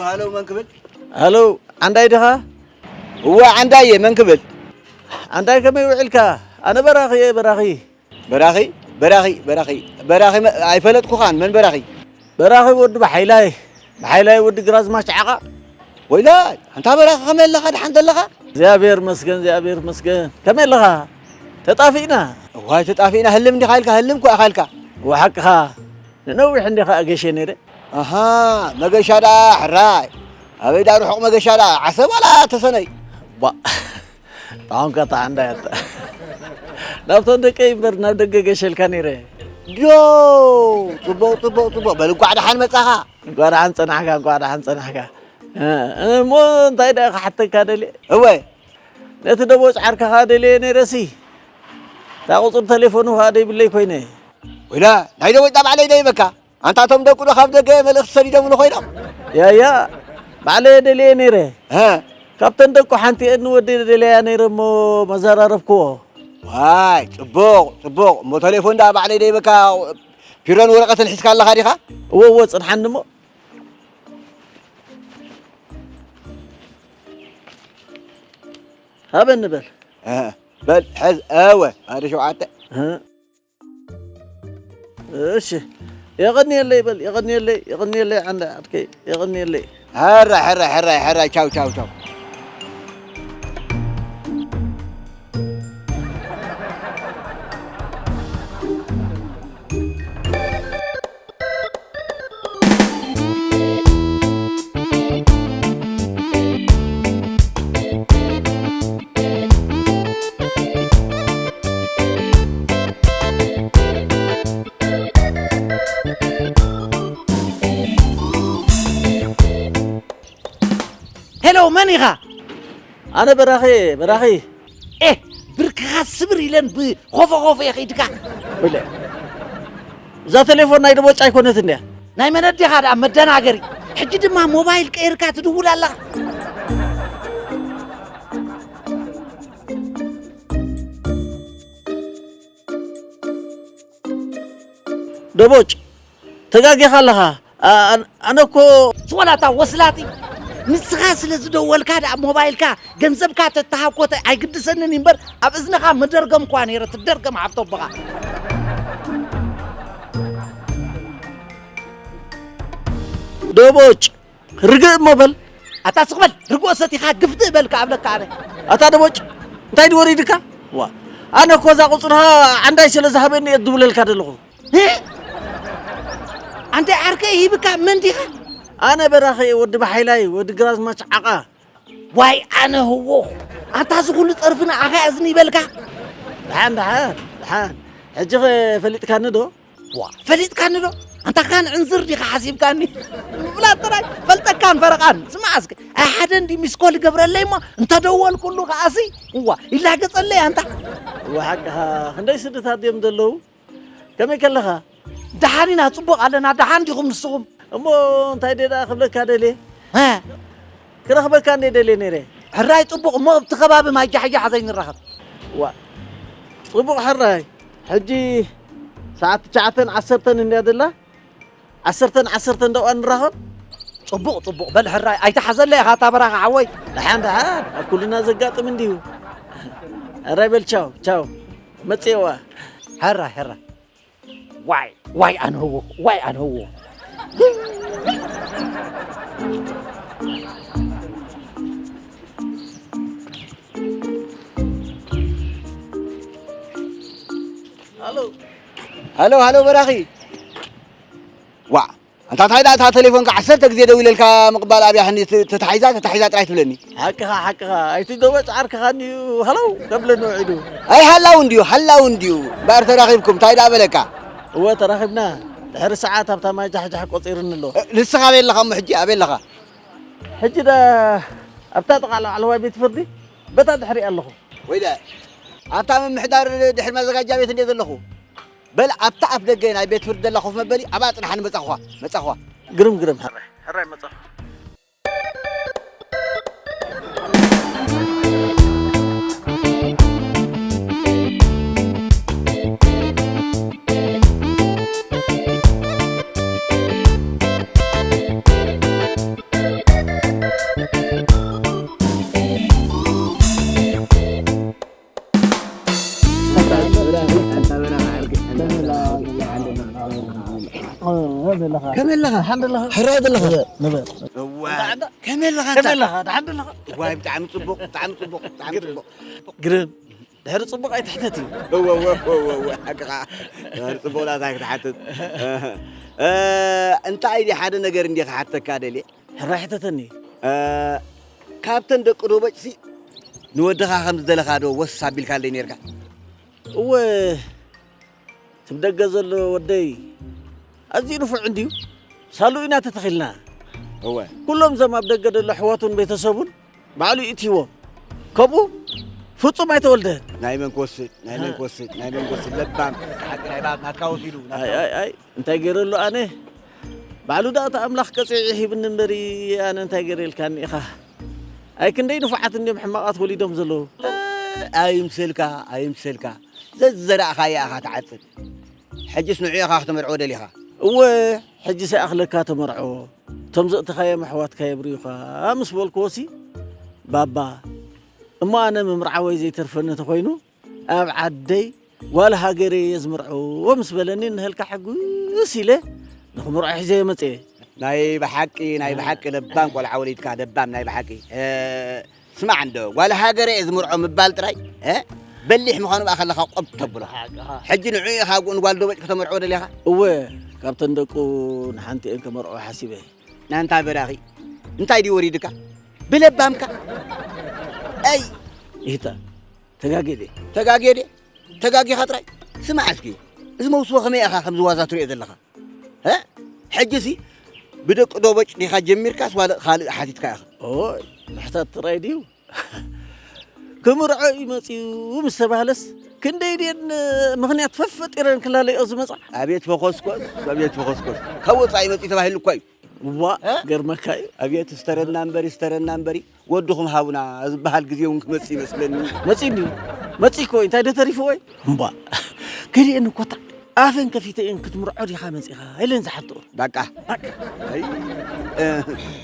ሃሎ፣ መን ክብል? ሃሎ፣ ዓንዳይ ዲኻ? እወ፣ ዓንዳይ እየ። መን ክብል? ዓንዳይ፣ ከመይ ውዒልካ? ኣነ በራኺ እየ፣ በራኺ። በራኺ? በራኺ፣ በራኺ፣ በራኺ መ-፣ ኣይፈለጥኩኻን። መን በራኺ? በራኺ ወዲ ብሓይላይ፣ ብሓይላይ ወዲ ግራዝማች ዓቓ። ወይላይ፣ ኣንታ በራኺ፣ ከመይ ኣለኻ? ደሓን ደለኻ? እግዚኣብሔር መስገን፣ እግዚኣብሔር መስገን። ከመይ ኣለኻ? ተጣፊእና። እዋይ፣ ተጣፊእና። ህልም እንዲኻ ኢልካ፣ ህልም እኮ ኢኻ ኢልካ። ወሓቅኻ። ንነዊሕ እንዲኻ ኣገሸ ነይረ። ኣሃ፣ መገሻ ደኣ ሕራይ። ኣበይ ደኣ ርሑቕ መገሻ ደኣ፣ ዓሰብ ዋላ ተሰነይ። ባ፣ ኣሁን ከታ ዓንዳ ያታ። ናብቶም ደቀይ እምበር ናብ ደገ ገሸልካ ነይረ። ዶ፣ ጽቡቕ፣ ጽቡቕ፣ ጽቡቕ። በል፣ እንቋዕ ደሓን መጻኻ። እንቋዕ ደሓን ጸናሕካ፣ እንቋዕ ደሓን ጸናሕካ። እ፣ እሞ እንታይ ደኣ ክሓተካ ደልየ? እወ። ነቲ ደቦጭ ዓርክኻ ደልየ ነይረሲ። እታ ቁጽሪ ተሌፎኑ ኸኣ ደይብለይ ኮይነ። ወይላ፣ ናይ ደቦጭ እታ ባዕለይ ደይበካ። ኣንታ እቶም ደቁ ዶ ካብ ደገ መልእኽቲ ሰዲዶምሉ ኮይኖም? ያያ፣ ባዕለየ ደልየ ነይረ። እ። ካብተን ደቁ ሓንቲኤን ንወደይ ደልያ ነይረ እሞ መዘራረብክዎ። ዋይ፣ ጽቡቕ፣ ጽቡቕ። እሞ ተሌፎን ደኣ ባዕለይ ደይበካ ፒሮን ወረቐትን ሒዝካ ኣለኻ ዲኻ? እወ፣ እወ፣ ጽንሓኒ እሞ። ሃበኒ በል። እ፣ በል፣ ሕዝ፣ እወ፣ ሓደ ሸውዓተ። እ። እሺ፣ የቐንየለይ በል፣ የቐንየለይ፣ የቐንየለይ፣ ዓንዳ ዓርከይ፣ የቐንየለይ። ሕራይ፣ ሕራይ፣ ሕራይ፣ ሕራይ፣ ቻው፣ ቻው፣ ቻው። ሄሎ፣ መን ኢኻ? ኣነ በራኺ፣ በራኺ። ኤ፣ ብርክኻ ስብር ኢለን ብኾፎ ኾፎ የኺድካ። ወለ፣ እዛ ቴሌፎን ናይ ደቦጭ ኣይኮነትን ድያ? ናይ መን ኣዴኻ ደኣ መደናገሪ። ሕጂ ድማ ሞባይል ቀይርካ ትድውል ኣለኻ። ደቦጭ፣ ተጋጊኻ ኣለኻ። ኣ-፣ ኣን-፣ ኣነ እኮ ስወላታ ወስላቲ፣ ንስኻ ስለ ዝደወልካ ደኣ ሞባይልካ ገንዘብካ ተተሃኮተ ኣይግድሰንን እዩ እምበር፣ ኣብ እዝንኻ ምደርገምኳ ነይረ፣ ትደርገም ሃብቶ ኣቦኻ። ደቦጭ፣ ርግእ እሞ በል። ኣታ ስቕ በል፣ ርግኦ ሰቲኻ ግፍትእ በል ክኣብለካ ኣነ። ኣታ ደቦጭ፣ እንታይ ድዩ ወሪድካ? ዋ፣ ኣነ እኮ እዛ ቁጽርኻ ዓንዳይ ስለ ዝሃበኒ እየ ዝድውለልካ ዘለኹ። እ? ኣንተ ዓርከይ ሂብካ መን ዲኻ? ኣነ በራኺ ወዲ ብሓይላይ፣ ወዲ ግራዝማች ዓቓ። ዋይ ኣነ ህወኹ። ኣንታ እዚ ኩሉ ጸርፊ ንዓኻ እያ እዝኒ ይበልካ? ደሓን፣ ደሓን፣ ደሓን። ሕጂ ኸ ፈሊጥካኒ ዶ? ዋ፣ ፈሊጥካኒ ዶ? ኣንታ ካን ዕንዝር ዲኻ ሓሲብካኒ? ምፍላጥ ጥራይ ፈልጠካን ፈረቓን። ስማዕ እስከ፣ ኣይ ሓደ እንዲ ሚስኮል ይገብረለይ እሞ እንተደወልኩሉ ከኣሲ፣ እዋ፣ ይላገጸለይ ኣንታ። እዋ፣ ሓቅኻ፣ ክንደይ ስድታት ድዮም ዘለዉ? ከመይ ከለኻ? ደሓን ኢና፣ ጽቡቕ ኣለና። ደሓን ዲኹም ንስኹም? እሞ እንታይ ደኣ ክብለካ ደልየ? እ። ክረኽበካ እንደ ደልየ ነይረ። ሕራይ ጽቡቕ፣ እሞ ኣብቲ ከባቢ ማይ ጃሕጃሕ ዘይንራኸብ። ዋ፣ ጽቡቕ ሕራይ። ሕጂ ሰዓት ትሽዓተን ዓሰርተን እንድያ ዘላ። ዓሰርተን ዓሰርተን ደኣ ንራኸብ። ጽቡቕ፣ ጽቡቕ። በል ሕራይ፣ ኣይትሓዘለይ ኢኻ እታ በራኻ ሓወይ። ደሓን፣ ደሓን። ኣብ ኩልና ዘጋጥም እንድዩ። ሕራይ በል ቻው፣ ቻው። መጽእዋ። ሕራይ፣ ሕራይ። ዋይ፣ ዋይ ኣነ ህወኹ፣ ዋይ ኣነ ህወኹ። ሃሎ። ሃሎ፣ ሃሎ በራኺ። ዋዕ፣ ኣንታ እንታይ ደኣ እታ ቴሌፎንካ ዓሰርተ ግዜ ደዊለልካ ምቕባል ኣብያ ክንዲ ተ-፣ ተታሒዛ፣ ተታሒዛ ጥራይ ትብለኒ። ሓቅኻ፣ ሓቅኻ። ኣይቲ ደቦጭ ዓርክኻ እንድዩ ሃለው ከብለኒ ውዒሉ። ኣይ ሃላው እንድዩ፣ ሃላው እንድዩ። እምበኣር ተራኺብኩም፣ እንታይ ደኣ በለካ? እወ፣ ተራኺብና። ድሕሪ ሰዓት ኣብታ ማይ ጃሕጃሕ ቆጺሩኒ ኣሎ። እ፣ ንስኻ ኣበይ ኣለኻ እሞ ሕጂ? ኣበይ ኣለኻ? ሕጂ ዳ ኣብታ ጥቓ ላዕለዋይ ቤት ፍርዲ በታ ድሕሪኣ ኣለኹ። ወይለ፣ ኣብታ ምምሕዳር ድሕሪ መዘጋጃ ቤት እንድየ ዘለኹ። በል ኣብታ ኣፍ ደገ ናይ ቤት ፍርዲ ዘላ ኮፍ መበሊ ኣብኣ ጽንሓኒ መጻኹዋ፣ መጻኹዋ። ግርም፣ ግርም፣ ሕራይ፣ ሕራይ መጻኹ። ከመይ ኣለኻ? ሓንደ ኣለኻ? ሕራይ ዘለኻ? ንበል። እዋይ ከመይ ኣለኻ ከመይ ኣለኻ? ደሓን ኣለኻ? እዋይ ብጣዕሚ ጽቡቕ ብጣዕሚ ጽቡቕ ብጣዕሚ ጽቡቕ። ግርም ድሕሪ ጽቡቕ ኣይትሕተት እዩ። እወ እወ እወ እወ ሓቅኻ። ጽቡቕ ዳታ ክትሓትት። እ፣ እንታይ ድዩ ሓደ ነገር እንዲ ክሓተካ ደልየ። ሕራይ ሕተተኒ። እ፣ ካብተን ደቂ ዶበጭሲ ንወድኻ ከም ዝደለኻ ዶ ወስ ኣቢልካለይ ነርካ? እወ ትብደገ ዘሎ ወደይ ኣዝዩ ንፉዕ እንድዩ። ሳሉ ኢና ተተኺልና። እወ ኩሎም እዞም ኣብ ደገ ዘሎ ኣሕዋቱን ቤተሰቡን ባዕሉ ይእትይዎም። ከምኡ ፍጹም ኣይተወልደን። ናይ መን ክወስድ ናይ መን ክወስድ ናይ መን ክወስድ ለባም ሓቂ ናይ ባብ ናትካ ወሲዱ ኣይ ኣይ ኣይ እንታይ ገይረሉ ኣነ ባዕሉ ደኣ እቲ ኣምላኽ ቀጺዒ ሂብኒ እምበሪ ኣነ እንታይ ገይረልካኒ ኢኻ። ኣይ ክንደይ ንፉዓት እንድዮም ሕማቓት ወሊዶም ዘለዉ። ኣይምሰልካ ኣይምሰልካ ዘዝዘራእኻያ ኢኻ ትዓጽድ። ሕጅስ ንዑ ኢኻ ክተመርዕዎ ደሊኻ? እወ ሕጂ ሰኣኽለካ ተመርዖ እቶም ዘእተኻዮም ኣሕዋትካ የብርዩኻ ምስ በልክዎሲ ባባ እሞ ኣነ ምምርዓወይ ዘይተርፈኒ ተኾይኑ ኣብ ዓደይ ጓል ሃገረይ እየ ዝምርዖ ምስ በለኒ ንህልካ ሕጉስ ኢለ ንኽምርዖ ሒዘዮ መፅየ። ናይ ብሓቂ ናይ ብሓቂ ለባም ቆልዓ ወሊድካ ለባም ናይ ብሓቂ ስማዕ እንዶ ጓል ሃገረ እየ ዝምርዖ ምባል ጥራይ እ? በሊሕ ምዃኑ ብኣ ከለኻ ቆብ ተብሎ። ሓቅኻ። ሕጂ ንዑ ኢኻ ኣብኡ ንጓል ዶበጭ ከተመርዕዎ ደሊኻ? እወ፣ ካብተን ደቁ ንሓንቲኤን ከመርዕዎ ሓሲበ። ናንታ በራኺ እንታይ ድዩ ወሪድካ? ብለባምካ ኣይ ይህታ ተጋጌደ ተጋጌደ ተጋጊኻ ጥራይ ስማዕ እስኪ እዚ መውስቦ ከመይ ኢኻ ከምዚ ዋዛ ትሪኦ ዘለኻ? እ? ሕጂሲ ብደቂ ዶበጭ ዲኻ ጀሚርካስ ዋላ ካልእ ሓቲትካ ኢኻ? ኦይ ምሕታት ጥራይ ድዩ? ክምርዖ እዩ መፂኡ ምስ ተባህለስ ክንደይ ድየን ምኽንያት ፈፈጢረን ክላለይኦ ዝመፃ? ኣቤት ፈኾስኮስ ኣቤት ፈኾስኮስ ካብ ወፃኢ መፂኡ ተባሂሉ እኳ እዩ። ዋ እ? ገርመካ እዩ። ኣቤት ስተረና እምበሪ ስተረና እምበሪ ወድኹም ሃቡና ዝበሃል ግዜ እውን ክመፅእ ይመስለኒ። መፂ እንድዩ መፂ እኮ እንታይ ዶ ተሪፍዎ እዩ እምባ ገሊአን እኮ ኣፈን ከፊተ እየን ክትምርዖ ዲኻ መፂኻ ኢለን ዝሓትኦ በቃ ኣይ፣ እ፣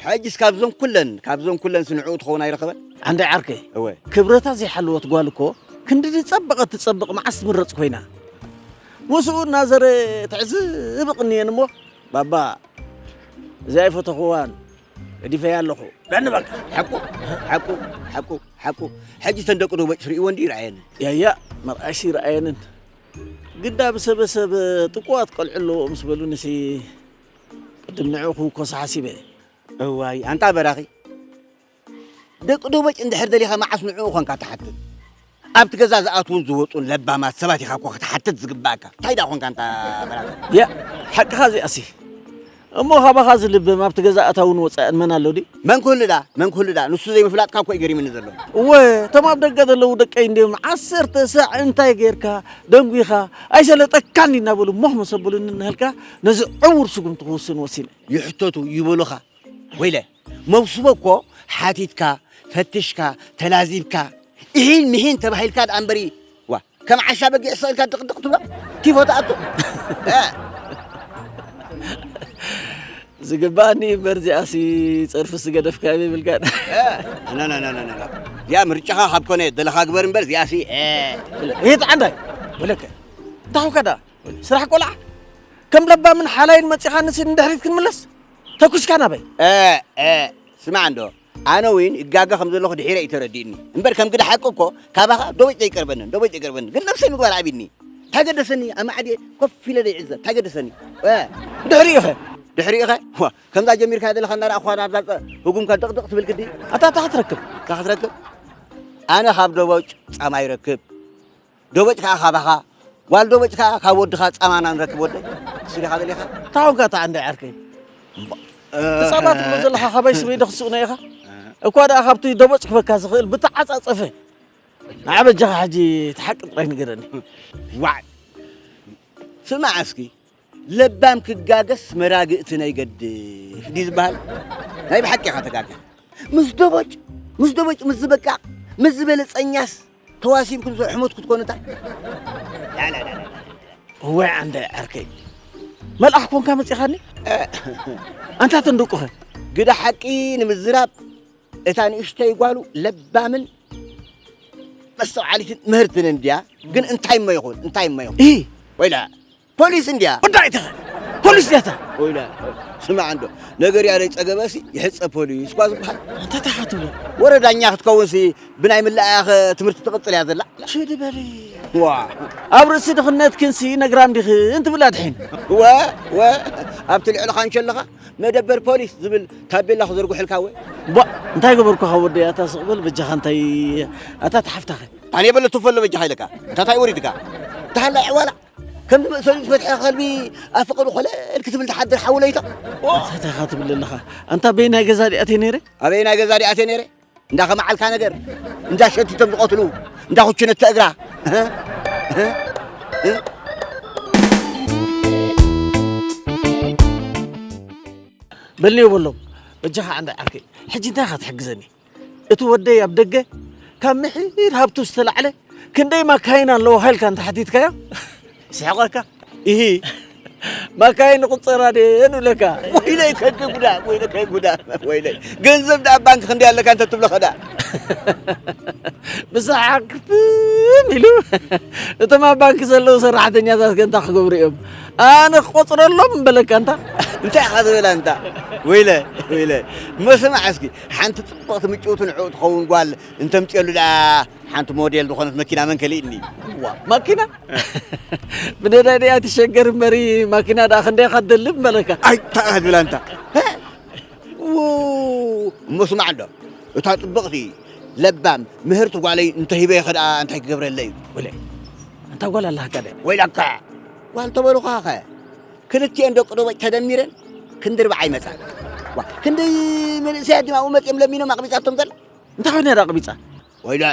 ሕጅስ ካብዞን ኩለን ካብዞን ኩለን ስንዕኡ ትኸውን ኣይረኸበን ዓንዳይ ዓርከይ እወ ክብረታ ዘይሓለወት ጓል እኮ ክንዲ ዝፀበቐት ትፀብቕ መዓስ ትምረፅ ኮይና ምስኡ እናዘረ ተዕዝብቕ እኒአን እሞ ባባ እዚ ኣይፈተኽዋን ገዲፈያ ኣለኹ ዳኒ በቃ ሓቁ ሓቁ ሓቁ ሓቁ ሕጂ ተን ደቂ ዶበጭ ርእይዎ እንዲ ይረኣየኒ ያያ መርኣይሲ ይረኣየንን ግዳ ብሰበሰብ ጥቁዋት ቆልዑ ኣለዎ ምስ በሉንሲ ቅድም ንዕኡ ክውከሱ ሓሲበ እዋይ ኣንታ በራኺ ደቂ ዶበጭ እንድሕር ደሊኻ መዓስ ንዕኡ ኾንካ ትሓትት ኣብቲ ገዛ ዝኣትዉን ዝወፁን ለባማት ሰባት ኢኻ እኮ ክትሓትት ዝግባእካ እንታይ ደኣ ኾንካ እንታ በራኺ ያ ሓቅኻ እዚኣሲ እሞ ካባኻ ዝልብም ኣብቲ ገዛ ኣታውን ወፃእን መን ኣሎ ድዩ? መን ክህሉ ዳ? መን ክህሉ ዳ? ንሱ ዘይምፍላጥካ እኮ እዩ ገሪምኒ ዘሎ። እወ እቶም ኣብ ደገ ዘለዉ ደቀይ እንድዮም ዓሰርተ ሳዕ እንታይ ጌርካ ደንጒኻ ኣይሰለጠካን እናበሉ ሞኽ መሰብሉኒ እናሃልካ ነዚ ዕውር ስጉምቲ ክውስን ወሲነ። ይሕተቱ ይበሉኻ ወይለ መውስቦ እኮ ሓቲትካ ፈቲሽካ ተላዚብካ ኢሒን ምሒን ተባሂልካ ደኣ እምበሪ ዋ ከም ዓሻ በጊዕ ስቕ ኢልካ ድቕድቕ ትብሎ ቲፎ ትኣቱ ዝግባኣኒ እምበር እዚኣሲ ፀርፊ ዝገደፍካ ይብልካ እዚኣ ምርጫኻ ካብ ኮነ ደለኻ ግበር እምበር እዚኣሲ ይት ዓንዳይ ወለከ እንታኹካ ዳ ስራሕ ቆልዓ ከም ለባምን ሓላይን መፂኻንሲ ንድሕሪት ክንምለስ ተኩስካ ናበይ ስማዕ እንዶ ኣነ እውን ይጋገ ከም ዘለኹ ድሒረ እዩ ተረዲእኒ እምበር ከም ግደ ሓቂ እኮ ካባኻ ዶበጭ ዘይቀርበንን ዶበጭ ዘይቀርበንን ግን ነብሰይ ምግባር ዓቢድኒ እንታይ ገደሰኒ ኣብ መዓድየ ኮፍ ኢለ ዘይዕዘብ እንታይ ገደሰኒ ድሕሪ ኢኸ ድሕሪ ኢኸ ከምዛ ጀሚርካ ዘለኻ እናረኣኹ ናብዛ ህጉምካ ደቕደቕ ትብል ግዲ ኣታ እንታይ ክትረክብ እንታይ ክትረክብ ኣነ ካብ ዶበጭ ጻማ ይረክብ ዶበጭ ከዓ ካባኻ ጓል ዶበጭ ከዓ ካብ ወድኻ ፃማና ንረክብ ወደይ እሱ ዲኻ ደሊኻ ታውን ከ ተዓንደ ዓርከይ ትፃባ ትብሎ ዘለኻ ካባይ ስበይ ዶ ክስእኖ ኢኻ እኳ ደኣ ካብቲ ዶበጭ ክበካ ዝኽእል ብተዓፃፀፈ ንዓ በጃኻ ሕጂ ተሓቂ ጥራይ ንገረኒ ዋይ ስማዕ እስኪ ለባም ክጋገስ መራግእቲ ናይ ገድፍ ድዩ ዝበሃል ናይ ብሓቂ ኢኻ ተጋጊኻ ምስ ዶቦጭ ምስ ዶቦጭ ምስ ዝበቃቕ ምስ ዝበለፀኛስ ተዋሲብኩም ሰብ ሕሞት ክትኮኑ እንታይ እዋይ ዓንዳይ ዓርከይ መልኣኽ ኮንካ መፂኻኒ ኣንታ ተንደቁኸ ግዳ ሓቂ ንምዝራብ እታ ንእሽተይ ጓሉ ለባምን መስተውዓሊትን ምህርትን እንድያ ግን እንታይ እሞ ይኹን እንታይ እሞ ይኹን ወይላ ፖሊስ እንድያ ወዳይ ተኸ ፖሊስ ድያታ? ወይላ ስማዕ እንዶ ነገር ያለ ጸገበሲ ይሕጸ ፖሊስ እኳ ዝበሃል። እንታይ ኢኻ ትብሎ? ወረዳኛ ክትከውንሲ ብናይ ምልኣያኸ ትምህርቲ ትቕጽል እያ ዘላ። ሽዲ በሊ ዋ ኣብ ርእሲ ድኽነትክንሲ ነግራም ዲኽን ትብል ኣድሒን። ወ ወ ኣብቲ ልዕልኻ እንሸለኻ መደበር ፖሊስ ዝብል ታቤላ ክዘርግሑልካ ወ ቧ እንታይ ገበርኩኻ ወደይ ኣታ ስቕ በል በጃኻ እንታይ ኣታ ተሓፍታኸ ኣነ የበለቱ ፈሎ በጃኻ ኢለካ እንታይ ታይ ወሪድካ ተሃላ ዕዋላ ከምዚ መእሰሪ ዝፈትሐ ከልቢ ኣብ ፍቕሪ ኮለል ክትብል ትሓድር ሓውለይታ እንታይ ኢኻ ትብል ኣለኻ ኣንታ በየናይ ገዛ ዲኣትየ ነይረ ኣበየናይ ገዛ ዲኣትየ ነይረ እንዳ ከመዓልካ ነገር እንዳ ሸቲቶም ዝቐትሉ እንዳ ኩችነት እግራ በልኒዮ በሎም በጃኻ ዓንዳ ዓርከይ ሕጂ እንታይ ኢኻ ትሕግዘኒ እቲ ወደይ ኣብ ደገ ካብ ምሒር ሃብቱ ዝተላዕለ ክንደይ ማካይን ኣለዎ ኢልካ እንተሓቲትካዮ ይስሕቐካ ኢሂ ማካይን ቁፀራ ድየን ይብለካ ወይለይ ከንዲ ጉዳ ወይለ ከይ ጉዳ ወይለይ ገንዘብ ደኣ ባንክ ክንደይ ኣለካ እንተ ትብሎ ከዳ ብሰሓቅ ክፍም ኢሉ እቶም ኣብ ባንክ ዘለዉ ሰራሕተኛታት ከ እንታይ ክገብሩ እዮም ኣነ ክቆፅረሎም በለካ እንታ እንታይ ኢኻ ዝበላ እንታ ወይለ ወይለ መስማዕ እስኪ ሓንቲ ፅብቕቲ ምጭውቲ ንዕኡ ትኸውን ጓል እንተምፅየሉ ደኣ ሓንቲ ሞዴል ዝኾነት መኪና መን ከሊእኒ ዋ ማኪና ብነዳይ ደኣ ትሸገር እምበሪ ማኪና ደኣ ክንደይ ኻትደልብ በለካ ኣይታ ዝብላ እንታ እሞ ስማዕ እንዶ እታ ፅብቕቲ ለባም ምህርቲ ጓለይ እንተሂበ ይኸ ደኣ እንታይ ክገብረለይ ወለ እንታ ጓል ኣለሃካ ደ ወይላካ ጓል ተበሉኻ ኸ ክልቲኤን ደቂ ዶበጭ ተደሚረን ክንዲ ርብዓ ይመፃ ክንዲ መንእሰያት ድማ ኣብኡ መፅኦም ለሚኖም ኣቕቢፃቶም ዘላ እንታይ ኮይና ዳ ኣቕቢፃ ወይላ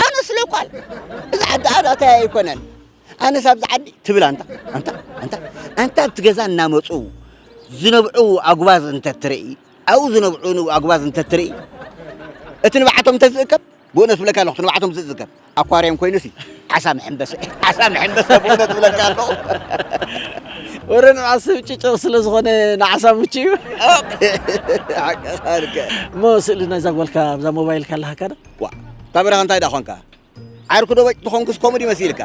ኣነስ ለኳል እዚ ዓዲ ኣዳታይ ኣይኮነን ኣነስ ኣብዚ ዓዲ ትብል ኣንታ ኣንታ ኣንታ ኣንታ ኣብቲ ገዛ እናመፁ ዝነብዑ ኣጉባዝ እንተትርኢ ኣብኡ ዝነብዑ ኣጉባዝ እንተትርኢ እቲ ንብዓቶም እንተዝእከብ ብእውነት ብለካ ኣለኹ እቲ ንብዓቶም ዝእከብ ኣኳርዮም ኮይኑሲ ዓሳ መሐንበሰ ዓሳ መሐንበሰ ብእውነት ብለካ ኣለኹ ወረ ንዓሰብ ጭጨቕ ስለ ዝኾነ ንዓሳ ምቹ እዩ ሓቅኻ እሞ ስእሊ ናይዛ ጓልካ ኣብዛ ሞባይልካ ኣለሃካ ዶ ዋ እታ በረኻ እንታይ ደኣ ኾንካ ዓርኩ ዶ በጭ ተኾንኩስ ከምኡ ድዩ መሲልካ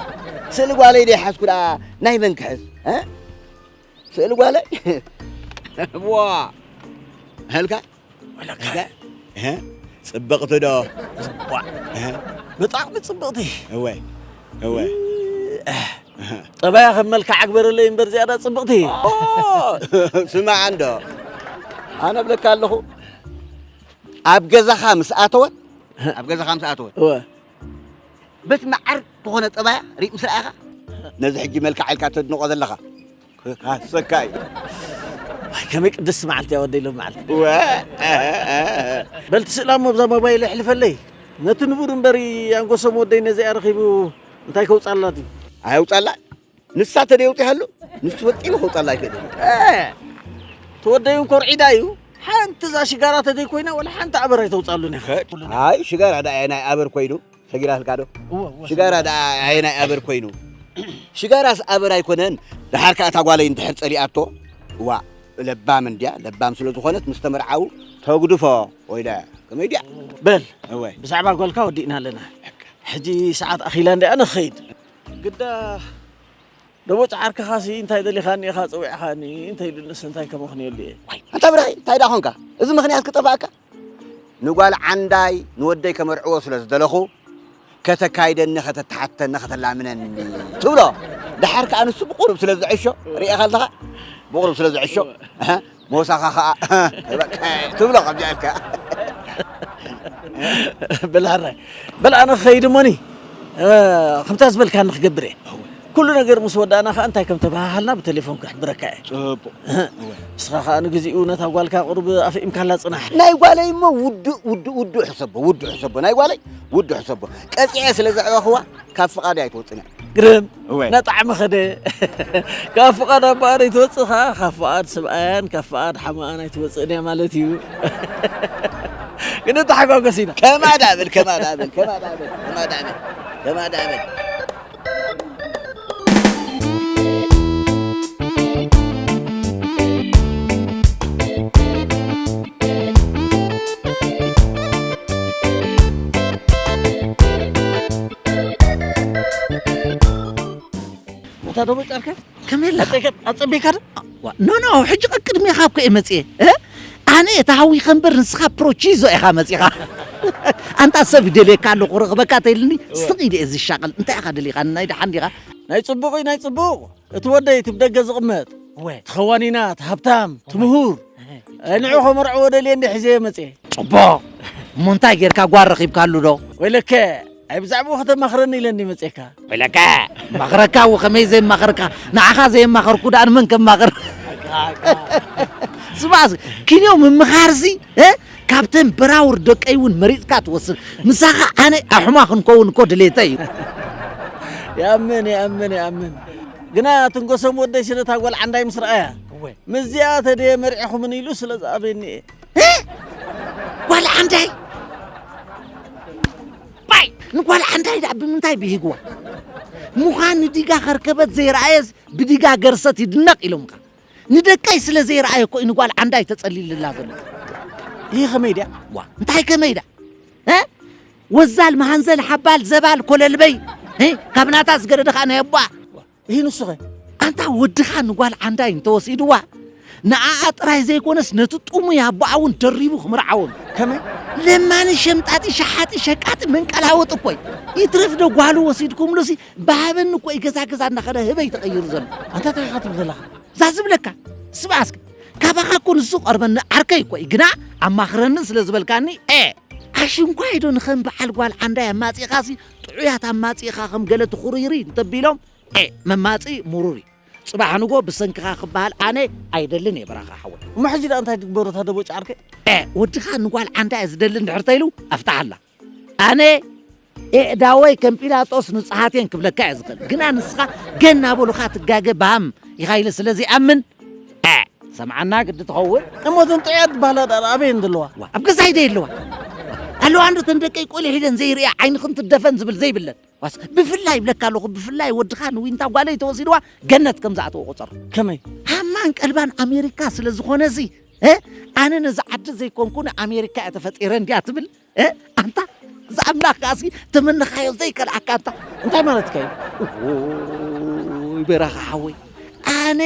ስእሊ ጓለይ ደይ ሓዝኩ ደኣ ናይ መን ክሕዝ ስእሊ ጓለይ ዋ ሀልካ ሀልካ ጽብቕቲ ዶ ብጣዕሚ ጽብቕቲ እወ እወ ጠባያ ከም መልክዓ ግበረለይ እምበር ዝያዳ ጽብቕቲ ስማዕ እንዶ ኣነ ብለካ ኣለኹ ኣብ ገዛኻ ምስ ኣተወት ኣብ ገዛኻ ምስ ኣተወት እወ በቲ መዓር ዝኾነ ጠባያ ሪእ ምስ ረኣኻ ነዚ ሕጂ መልክዓ ኢልካ ተድንቖ ዘለኻ ክካሰካ እዩ ከመይ ቅድስቲ መዓልቲ እያ ወደይ ሎም መዓልቲ በልቲ ስእላ እሞ ብዛ ሞባይል የሕልፈለይ ነቲ ንቡር እምበሪ ኣንጎሶም ወደይ ነዚኣ ረኺቡ እንታይ ከውፃላት እዩ ኣየውፃላ ንሳ ተደየውፂሃሉ ንሱ ፈፂሙ ከውፃላ ኣይክእልን ተወደዩ እንኮርዒዳ እዩ ሓንቲ እዛ ሽጋራ ተደይ ኮይና ወላ ሓንቲ ኣበር ኣይተውፃሉን ኢኻ ኣይ ሽጋራ ደኣ ናይ ኣበር ኮይኑ ሰጊራትልካ ዶ ሽጋራ ደኣ ኣየናይ ኣበር ኮይኑ ሽጋራስ ኣበር ኣይኮነን ደሓር ከኣ እታ ጓለይ እንድሕር ጸሊኣቶ ዋ ለባም እንድያ ለባም ስለ ዝኾነት ምስ ተመርዓዉ ተጉድፎ ወይለ ከመይ ድያ በል እወ ብዛዕባ ጓልካ ወዲእና ኣለና ሕጂ ሰዓት ኣኺላ እንድያ ንኸይድ ግዳ ደቦጭ ዓርክኻሲ እንታይ ደሊኻኒ ኢኻ ጸዊዕኻኒ እንተ ኢሉንስ እንታይ ከመኽንየሉ እየ ኣንታ ብራይ እንታይ ደኣ ኾንካ እዚ ምኽንያት ክጠፋእካ ንጓል ዓንዳይ ንወደይ ከመርዕዎ ስለ ዝደለኹ ከተካይደኒ ከተተሓተኒ ከተላምነኒ ትብሎ ደሓር ከኣ ንሱ ብቁሩብ ስለ ዝዕሾ ርኢኻ ኣለኻ ብቁሩብ ስለ ዝዕሾ ሞሳኻ ኸዓ ትብሎ ከምዚኣ ኢልካ በል ሕራይ በል ኣነ ክኸይድ እሞኒ ከምታ ዝበልካኒ ክገብር እየ ኩሉ ነገር ምስ ወዳእና ከዓ እንታይ ከም ተበሃሃልና ብቴሌፎን ክሕብረካ እየ ጽቡቅ ንስኻ ከዓ ንግዚኡ ነታ ጓልካ ቁሩብ ኣፍኢምካላ ጽናሕ ናይ ጓለይ እሞ ውዱእ ውዱእ ውዱእ ሕሰቦ ውዱእ ሕሰቦ ናይ ጓለይ ውዱእ ሕሰቦ ቀጺዐ ስለ ዘዕበኽዋ ካብ ፍቓደይ ኣይትወጽን እያ ግርም ነጣዕሚ ኸደ ካብ ፍቓድ ኣቦኣ ዘይትወፅእ ከዓ ካብ ፍቓድ ስብኣያን ካብ ፍቓድ ሓማኣን ኣይትወፅእን እያ ማለት እዩ ግን ተሓጓገስ ኢና ከማዳ ብል ከማዳ ብል ከማዳ ብል ከማዳ ብል ከማዳ ብል እታ ደሞ ጫርከ ከመይ ኣለኻ? ኣጸቢካ ዶ? ኖ ኖ፣ ሕጂ ቅድሜኻ እኮ እየ መጽየ። ኣነ እታ ሃዊኸ እምበር ንስኻ ፕሮቺዞ ኢኻ መጺኻ። ኣንታ ሰብ ይደልየካ ኣለኹ ክረኽበካ ተይልኒ ስቕ ኢለ እየ ዝሻቐል። እንታይ ኢኻ ደሊኻ? ናይ ደሓን ዲኻ? ናይ ጽቡቕ እዩ፣ ናይ ጽቡቕ። እቲ ወደይ እቲ ብደገ ዝቕመጥ እወ። እቲ ኸዋኒና፣ እቲ ሃብታም፣ እቲ ምሁር። ኣይ፣ ንዑ ከመርዕዎ ደልየ እንዲ ሒዘዮ መጽየ። ጽቡቕ። እሞ እንታይ ጌርካ ጓል ረኺብካሉ ዶ? ወይለከ፣ ኣይ ብዛዕባኡ ከተማኽረኒ ኢለ እንዲ መጽየካ። ወይለከ፣ ማኽረካ እው ከመይ ዘየማኽረካ? ንዓኻ ዘየማኸርኩ ደኣ ንመን ከማኽር? ስማዕ፣ ኪንዮ ምምኻርሲ፣ እ? ካብተን በራውር ደቀይ እውን መሪጽካ ትወስድ። ምሳኻ ኣነ ኣሕማ ክንከውን እኮ ድሌተይ እዩ። ይኣምን፣ ይኣምን፣ ይኣምን። ግና ትንጎሶም ወደይ ስለ እታ ጓል ዓንዳይ ምስ ረኣያ፣ እወ። ምስዚኣ ተደየ መርዒኹምን ኢሉ ስለ ዝኣበየኒ እየ። እ? ጓል ዓንዳይ? ባይ! ንጓል ዓንዳይ ደኣ ብምንታይ ብሂግዋ? ምዃን ንዲጋ ከርከበት ዘይረኣየስ ብዲጋ ገርሰት ይድነቕ ኢሎምኻ። ንደቀይ ስለ ዘይረኣየ እኮ እዩ ንጓል ዓንዳይ ተጸሊልላ ዘሎ። ይህ ከመይ ድያ? ዋ፣ እንታይ ከመይ ድያ? እ? ወዛል መሃንዘል ሓባል ዘባል ኮለልበይ፣ እ? ካብ ናታ ዝገደደ ኸኣ ናይ ኣቦኣ። ይህ ንሱ ኸ? ኣንታ ወድኻ ንጓል ዓንዳይ እንተወሲድዋ፣ ንኣኣ ጥራይ ዘይኮነስ ነቲ ጥሙይ ኣቦኣ እውን ደሪቡ ክምርዓዎ። ከመይ? ለማኒ ሸምጣጢ ሸሓጢ ሸቃጢ መንቀላወጥ እኮ እዩ። ይትረፍ ዶ ጓሉ ወሲድኩምሉሲ ብሃበኒ እኮ እዩ ገዛ ገዛ እናኸደ ህበይ ተቐይሩ ዘሎ። ኣንታ እንታይ ኢኻ ትብል ዘለኻ? እዛ ዝብለካ፣ ስምዓ እስከ፣ ካባኻ እኮ ንሱ ቀርበኒ ዓርከይ እኮ እዩ፣ ግና ኣማኽረኒ ስለ ዝበልካኒ፣ ኤ፣ ኣሽንኳይ ዶ ንኸም በዓል ጓል ዓንዳይ ኣማጺኻሲ ጥዑያት ኣማጺኻ ከም ገለ ትኹርይሪ እንተቢሎም፣ ኤ፣ መማጺ ሙሩር እዩ። ጽባሕ ንጎ ብሰንክኻ ክበሃል ኣነ ኣይደልን እየ በራኻ ሓወይ። እሞ ሕጂ ደኣ እንታይ ትግበሩ እታ ደቦጭ ዓርከይ? ኤ፣ ወድኻ ንጓል ዓንዳ እየ ዝደሊ እንድሕር ተይሉ ኣፍታሓላ። ኣነ ኤዕዳወይ ከም ጲላጦስ ንጽሃቴን ክብለካ እየ ዝኽእል። ግና ንስኻ ገና በሉኻ ትጋገ ባም ኢኻ ኢለ ስለ ዘይኣምን፣ ኤ፣ ሰምዓና ግዲ ትኸውን። እሞ እተን ጥዑያት ዝበሃላ ደኣ ኣበየን ዘለዋ? ዋ፣ ኣብ ገዛይ ዶ የለዋ? ኣለዋ እንዶ እተን ደቀይ ቆሊሕ ኢለን ዘይርእያ ዓይንኽን ትደፈን ዝብል ዘይብለን። ዋስ፣ ብፍላይ ይብለካ ኣለኹ፣ ብፍላይ ወድኻ ንዊንታ ጓለይ ተወሲድዋ ገነት ከም ዝኣተወ ቁጸር። ከመይ? ሃማን ቀልባን ኣሜሪካ ስለ ዝኾነሲ፣ እ? ኣነ ነዚ ዓዲ ዘይኮንኩ ንኣሜሪካ እየ ተፈጢረ እንድያ ትብል፣ እ? ኣንታ፣ እዚ ኣምላኽ ከኣሲ ተመነኻዮ ዘይከልኣካ ኣንታ። እንታይ ማለትካ እዩ? ኦይ፣ በራኻ ሓወይ፣ ኣነ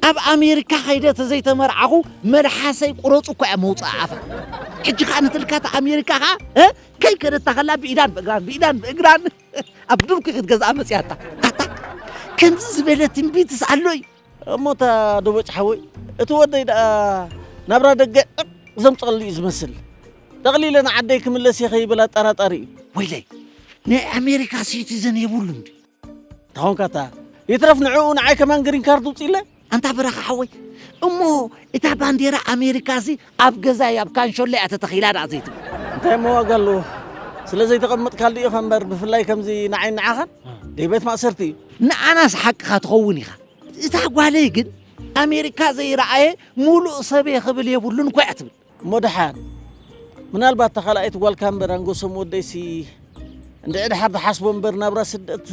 ኣብ ኣሜሪካ ከይደ ተዘይተመርዓኹ መልሓሰይ ቁረጹ እኮ እያ መውጽኣ ኣፋ። ሕጂ ከኣ ነትልካ እታ ኣሜሪካ ከኣ፣ እ? ከይከደታ ከላ ብኢዳን ብእግራን፣ ብኢዳን ብእግራን ኣብ ድርኩ ክትገዝኣ መጽያታ። ኣታ፣ ከምዚ ዝበለ ትንቢትስ ኣሎ እዩ። እሞ እታ ደቦጭ ሓወይ፣ እቲ ወደይ ደኣ ናብራ ደገ ዕቕ ዘምጽቐሉ እዩ ዝመስል። ጠቕሊለ ንዓደይ ክምለስ እየ ከይብል ኣጠራጣሪ እዩ። ወይለይ፣ ናይ ኣሜሪካ ሲቲዘን የብሉን ድዩ? እንተኾንካ እታ ይትረፍ ንዕኡ ንዓይ ከማን ግሪን ካርድ ውፅኢለ። ኣንታ በራኻ ሓወይ፣ እሞ እታ ባንዴራ ኣሜሪካሲ ኣብ ገዛይ ኣብ ካንሾለይ እያ ተተኺላ ደኣ ዘይትብል? እንታይ እሞ ዋጋ ኣለዎ? ስለ ዘይተቐመጥካሉ ኢኻ እምበር፣ ብፍላይ ከምዚ ንዓይ ንዓኻን ደይ ቤት ማእሰርቲ እዩ። ንኣናስ ሓቅኻ ትኸውን ኢኻ። እታ ጓለይ ግን ኣሜሪካ ዘይረኣየ ሙሉእ ሰበይ ክብል የብሉን እኮ እያ ትብል። እሞ ደሓን፣ ምናልባት እታ ካልኣይቲ ጓልካ እምበር ኣንጎሶም ወደይሲ እንድዒ ደሓር ዝሓስቦ እምበር ናብራ ስደት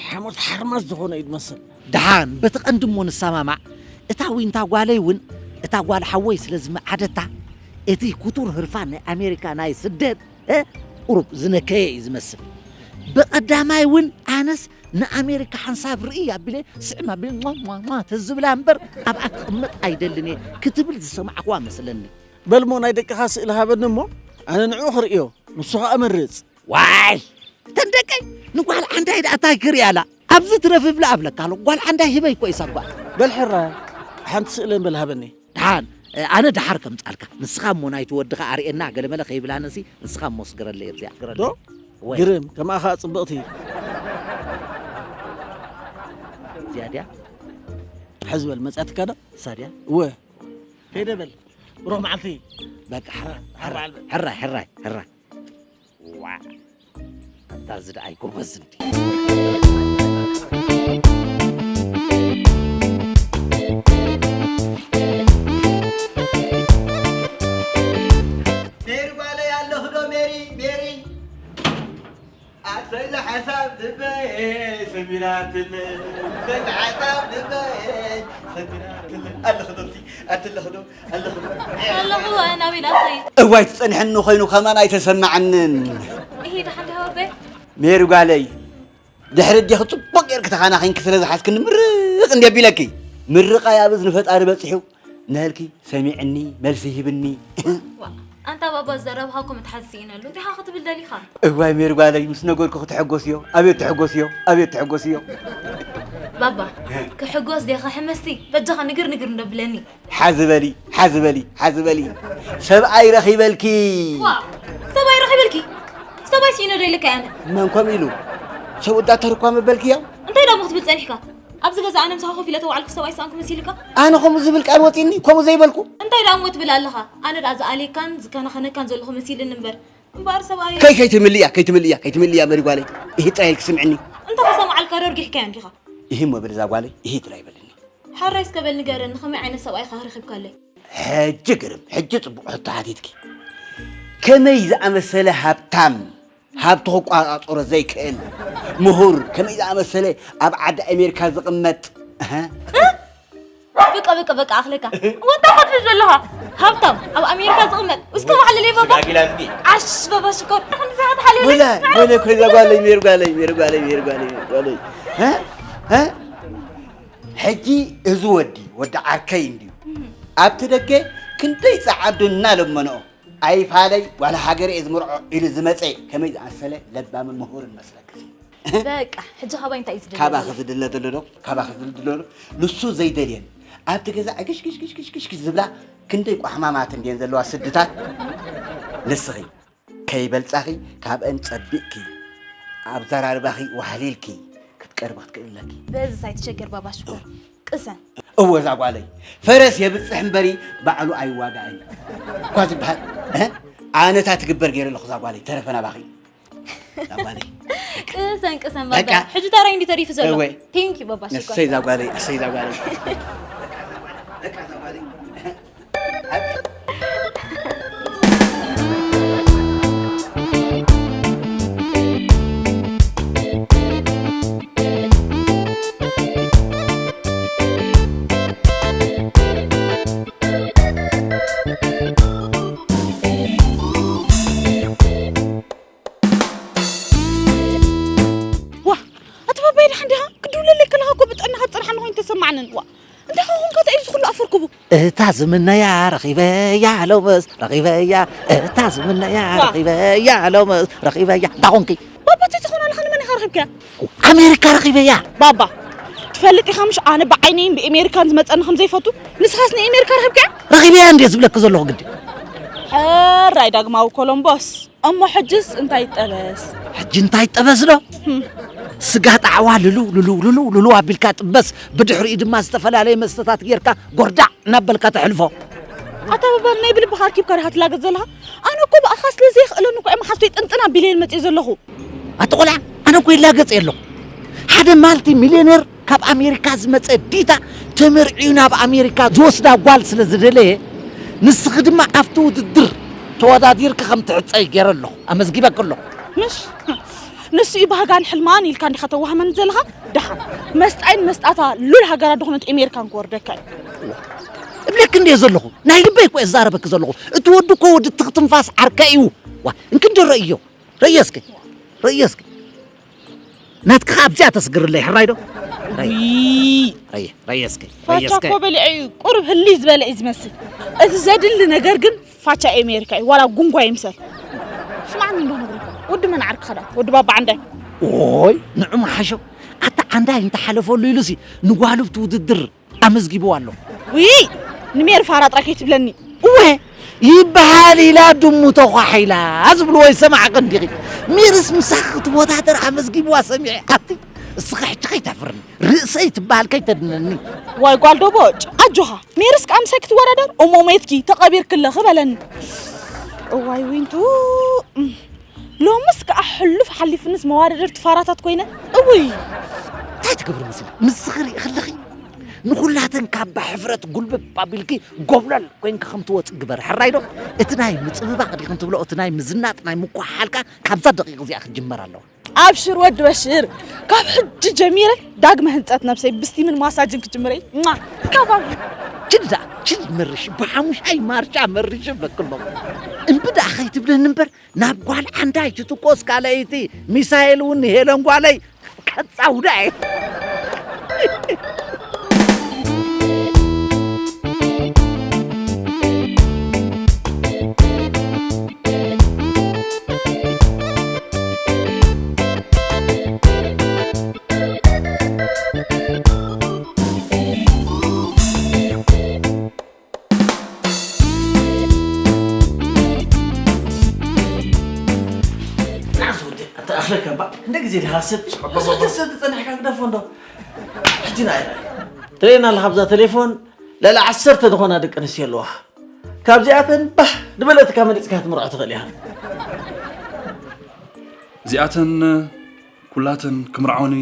ሓሞት ሓርማዝ ዝኾነ እዩ ዝመስል። ደሓን፣ በቲ ቀንዲ እሞ ንሰማማዕ። እታ ዊንታ ጓለይ እውን እታ ጓል ሓወይ ስለ ዝመዓደታ፣ እቲ ክቱር ህርፋን ናይ ኣሜሪካ ናይ ስደት፣ እ፣ ቁሩብ ዝነከየ እዩ ዝመስል። ብቐዳማይ እውን ኣነስ ንኣሜሪካ ሓንሳብ ርኢ ኣቢለ ስዕም ኣቢለ ሟ፣ ሟ፣ ሟ ተዝብላ እምበር ኣብኣ ክቕመጥ ኣይደልን እየ ክትብል ዝሰማዕክዋ መስለኒ። በልሞ ናይ ደቅኻ ስእሊ ሃበኒ እሞ ኣነ ንዕኡ ክርእዮ፣ ንሱ ኸኣ መርጽ። ዋይ! እተን ደቀይ ንጓል ዓንዳይ ደኣ እንታይ ክርእያ ኣላ? ኣብዚ ትረፍ እብላ ኣብለካ ኣሎ። ጓል ዓንዳይ ህበይ እኮ እዩ ሳጓ። በል ሕራይ፣ ሓንቲ ስእሊ እምበል ሃበኒ። ደሓን፣ ኣነ ደሓር ከምጻልካ። ንስኻ እሞ ናይቲ ወድኻ ኣርእየና ገለመለ ከይብላነሲ፣ ንስኻ እሞ ስገረለይ ኣብዚኣ፣ ግረለይ። ዶ? ወይ። ግርም፣ ከምኣ ኸኣ ጽብቕቲ። እዚኣ ድያ? ሕዚ በል፣ መጺኣትካ ዶ? እሳ ድያ? እወ። ከይደ በል። ብሩኽ መዓልቲ። በቃ፣ ሕራ-፣ ሕራ-፣ በዓል በል። ሕራይ፣ ሕራይ፣ ሕራይ። ዋ፣ ኣታ እዚ ደኣ ኣይጎበዝ እንዲ። ሜሪ ጓለይ ኣለኺ ዶ? ሜሪ፣ ሜሪ። ኣሰይ፣ ሓሳብ ልበይ ሰሚራትለይ፣ ኣሰይ፣ ሓሳብ ልበይ ሰሚራትለይ። ኣለኺ ዶ? ኣቲ ኣለኺ ዶ? ኣለኺ ዶ? ኣለኹ፣ ናበይ ደኣ ትኸይድ? እዋይ፣ ትጸንሐኒ ኮይኑ ከማን ኣይተሰማዓንን። እሂ፣ ደሓን ዲኻ ኣቦይ? ሜሪ ጓለይ፣ ድሕሪ ኣዴኺ ጽቡቕ ጌርኪ ተኻናኺንኪ ስለ ዝሓዝክኒ ምርር እንዲ ኣቢለኪ ምርቓይ ኣብ እዝኒ ፈጣሪ በጺሑ። ነልኪ ሰሚዕኒ፣ መልሲ ሂብኒ። ዋ፣ ኣንታ ባባ፣ ዘረብኻ እኮ ምትሓዝ ስኢነሉ። እንታይ ኢኻ ክትብል ደሊኻ? እዋይ ሜሪ ጓለይ፣ ምስ ነገርኩ ክትሕጎስዮ። ኣቤት ትሕጎስዮ፣ ኣቤት ትሕጎስዮ። ባባ፣ ክሕጎስ ዲኻ ሕመስቲ? በጃኻ ንግር ንግር እንዶ ብለኒ። ሓዚ በሊ፣ ሓዚ በሊ፣ ሓዚ በሊ። ሰብኣይ ረኺበልኪ። ዋ፣ ሰብኣይ ረኺበልኪ? ሰብኣይ ስኢነ ዶ ኢለካ ኣነ? መን ከም ኢሉ? ሰብኡ እንዳተርኳ መበልክዮ? እንታይ ደሞ ክትብል ጸኒሕካ? ኣብዚ ገዛ ኣነ ምሳኻ ኮፍ ኢለ ተዋዕልኩ ሰብኣይ ሰኣንኩ መሲልካ? ኣነ ከምኡ ዝብል ቃል ወፂኒ፣ ከምኡ ዘይበልኩ። እንታይ ደኣ እሞ ትብል ኣለኻ? ኣነ ደኣ ዝኣልየካን ዝከናኸነካን ዘለኹ መሲልኒ እምበር። እምበኣር ሰብኣይ ከይ-፣ ከይትምልእያ፣ ከይትምልእያ፣ ከይትምልእያ መሪ ጓለይ። ይሂ ጥራይ ኢልኪ ስምዕኒ። እንተ ከሰምዓልካ ዶ ርጊሕካዮ እንዲኻ? ይሂ እሞ በል እዛ ጓለይ፣ ይሂ ጥራይ በልኒ። ሓራይ እስከ በል ንገረኒ፣ ከመይ ዓይነት ሰብኣይ ኢኻ ክረኺብካለይ? ሕጂ ግርም፣ ሕጂ ጽቡቕ ሕቶ ሓቲትኪ። ከመይ ዝኣመሰለ ሃብታም፣ ሃብቱ ክቋጻጸሮ ዘይክእል፣ ምሁር፣ ከመይ ዝኣመሰለ ኣብ ዓዲ ኣሜሪካ ዝቕመጥ፣ እህ? በቃ በቃ በቃ ኣኽለካ። ወንታ ክትብል ዘለኻ ሃብታም ኣብ ኣሜሪካ ዝቕመጥ እስከ ማሕለለይ ባባ። ስጋጊላትኪ። ዓሽ ባባ ሽኮር ንኽንዛሓት ሓለለ። ወላ ወላ ኮይዛ ጓለይ ሜር ጓለይ ሜር ጓለይ ሜር ጓለይ ሜር ጓለይ። እ? እ? ሕጂ እዚ ወዲ ወዲ ዓርከይ እንድዩ ኣብቲ ደገ ክንደይ ጸዓዱ እናለመንኦ ኣይፋለይ ዋላ ሃገረ እየ ዝምርዖ ኢሉ ዝመጸ ከመይ ዝኣሰለ ለባምን ምሁርን መስለክሲ። በቃ ሕጂ ካባይ እንታይ እዩ ዝድለ ካባኺ ዘሎ? ዝድለ ዘሎ ዶ? ካባኺ ዝድለ ዘሎ ዶ? ንሱ ዘይደልየን ኣብቲ ገዛ ዕግሽ ግሽ ግሽ ግሽ ግሽ ዝብላ ክንደይ ቋሕማማት እንድየን ዘለዋ ስድታት ንስኺ ከይበልጻኺ ካብአን ጸቢቕኪ ኣብዘራርባኺ ዋህሊልኪ ክትቀርቢ ክትክእል ኣለኪ። በዚ ሳይትሸገር ባባ ሽኮር ቅሰን። እወ እዛ ጓለይ ፈረስ የብጽሕ እምበሪ ባዕሉ ኣይዋጋእን እኳ ዝበሃል። እህ? ኣነታ ትግበር ገይረ ኣለኹ እዛ ጓለይ ተረፈ ናባኺ። እዛ ጓለይ። ቅሰን ቅሰን በቃ። ባባ። ሕጂ ታራይ እንዲ ተሪፉ ዘሎ። እወ። ቴንክ ዩ ባባ ሽኮር። እሰይ እዛ ጓለይ፣ እሰይ እዛ ጓለይ። በቃ እዛ ጓለይ። ዋ ኣቲ ባባይ ደሓን ዲኻ? ክድውለለይ ከለኻ እኮ ብጥዕናኻ ትፅርሓኒ ኮይኑ ተሰማዕንን። ዋ እንታይ ኾንካ ተኢሉ ዝኹሉ ኣፈርክቡ? እታ ዝምነያ ረኺበያ ሎምስ ረኺበያ እታ ዝምነያ ዋ። ረኺበያ ሎምስ ረኺበያ እንታይ ኾንኪ? ባባ ተትኾን ኣለኻ ንመን ኢኻ ረኺብካያ? ኣሜሪካ ረኺበያ። ባባ ትፈልጥ ኢኻ ምሽ ኣነ ብዓይነይን ብኤሜሪካን ዝመፀኒ ከም ዘይፈቱ ንስኻስ ንኤሜሪካ ረኺብካያ? ረኺበያ እንድየ ዝብለኪ ዘለኹ ግዲ። ሕራይ ዳግማዊ ኮሎምቦስ። እሞ ሕጅስ እንታይ ይጠበስ? ሕጂ እንታይ ጠበስ ዶ? ስጋ ጣዕዋ ልሉ ልሉ ልሉ ልሉ ኣቢልካ ጥበስ፣ ብድሕሪኡ ድማ ዝተፈላለየ መስተታት ጌርካ ጎርዳዕ እናበልካ ተሕልፎ። ኣታ በባል ናይ ብልብኻ ኣርኪብካ ዲኻ ትላገጽ ዘለኻ? ኣነ እኮ ብኣኻ ስለ ዘይኽእለኒ እኮ እየ መሓዝተይ ጥንጥን ኣቢለየን መጽየ ዘለኹ። ኣቲ ቆልዓ ኣነ እኮ ይላገጽ የለኹ። ሓደ ማልቲ ሚልዮኔር ካብ ኣሜሪካ ዝመጸ ዲታ ተመርዕዩ ናብ ኣሜሪካ ዝወስዳ ጓል ስለ ዝደለየ ንስኺ ድማ ኣብቲ ውድድር ተወዳዲርኪ ከም ትዕጸይ ገይረ ኣለኹ፣ ኣመዝጊበኪ ኣለኹ። ምሽ ንሱ እዩ ባህጋን ሕልማን ኢልካ እንዲኻ ተዋህመኒ ዘለኻ። ደሓን መስጣይን መስጣታ ሉል ሃገራት ድኾነት ኤሜሪካን ክወርደካ እዩ። እብለኪ እንድየ ዘለኹ፣ ናይ ልበይ እኮ እዛረበኪ ዘለኹ። እቲ ወዲ እኮ ወዲ ትኽ ትንፋስ ዓርከይ እዩ። ዋ እንክንዲ ረእዮ ረእየ እስከ ረእየ እስከ ናትካ ኣብዚኣ ተስግርለይ ሕራይ ዶ? ረየ ረየ እስከ ረየ ፋቻ እስከ እኮ በሊዐ እዩ ቁሩብ ህልይ ዝበለ እዩ ዝመስል። እቲ ዘድሊ ነገር ግን ፋቻ ኤሜሪካ እዩ ዋላ ጉንጓ ይምሰል። ስማዕኒ እንዶ ነግረካ ወዲ መን ዓርክኻ ደኣ ወዲ ባባ ዓንዳይ። ኦይ ንዑ መሓሾ ኣታ ዓንዳይ እንተሓለፈሉ ኢሉሲ ንጓሉ ኣብቲ ውድድር ኣመዝጊብዋ ኣሎ። ውይ ንሜሪ ፋራ ጥራይ ከይትብለኒ። እወ ይበሃል ኢላ ድሙ ተዃሒላ ዝብልዎ ይሰማዕኺ እንዲኺ። ሜርስ ምሳኺ ክትወዳደር ኣመዝጊብዋ ሰሚዐ። ኣቲ እስኺ ሕጂ ከይተሕፍርኒ ርእሰይ ትበሃል ከይተድነኒ። ዋይ ጓል ዶቦጭ ኣጆኻ ሜርስ ከኣ ምሳይ ክትወዳደር እሞ ሜትኪ ተቐቢርኪ ኣለኺ በለኒ። እዋይ ዊንቱ ሎምስ ከኣ ሕሉፍ ሓሊፍንስ መዋደደርቲ ፋራታት ኮይነ እውይ። እንታይ ትገብሪ መሲልኪ ምስኺ ሪኢ ከለኺ ንኹላተን ካባ ሕፍረት ጉልብብ ኣቢልኪ ጎብለል ኮይንኪ ከም ትወፂ ግበሪ ሕራይ ዶ እቲ ናይ ምፅብባቕ ዲኽን ትብሎ እቲ ናይ ምዝናጥ ናይ ምኳሓልካ ካብዛ ደቂቕ እዚኣ ክጅመር ኣለዎ ኣብሽር ወዲ በሽር ካብ ሕጂ ጀሚረ ዳግመ ህንፀት ነብሰይ ብስቲምን ማሳጅን ክጅምረ እየ ማ ካብ ኣብ ችድ ደኣ ችድ መርሽ ብሓሙሻይ ማርሻ መርሽ እብለኪ ኣለኹ እምቢ ደኣ ከይትብለኒ እምበር ናብ ጓል ዓንዳይ ትትኮስ ካልኣይቲ ሚሳኤል እውን ንሄለን ጓለይ ከጻውዳ እየ እዚ ድኻ ስድ ስድ ስድ ጸኒሕካ ግደፎ እንዶ። ሕጂ ንኣይ ትርእየና ኣለኻ ኣብዛ ቴሌፎን ልዕሊ ዓሰርተ ዝኾና ደቂ ኣንስትዮ ኣለዋ። ካብዚኣተን ባህ ዝበለትካ መሪጽካ ክትምርዖ ትኽእል ኢኻ። እዚኣተን ኩላተን ክምርዓወኒ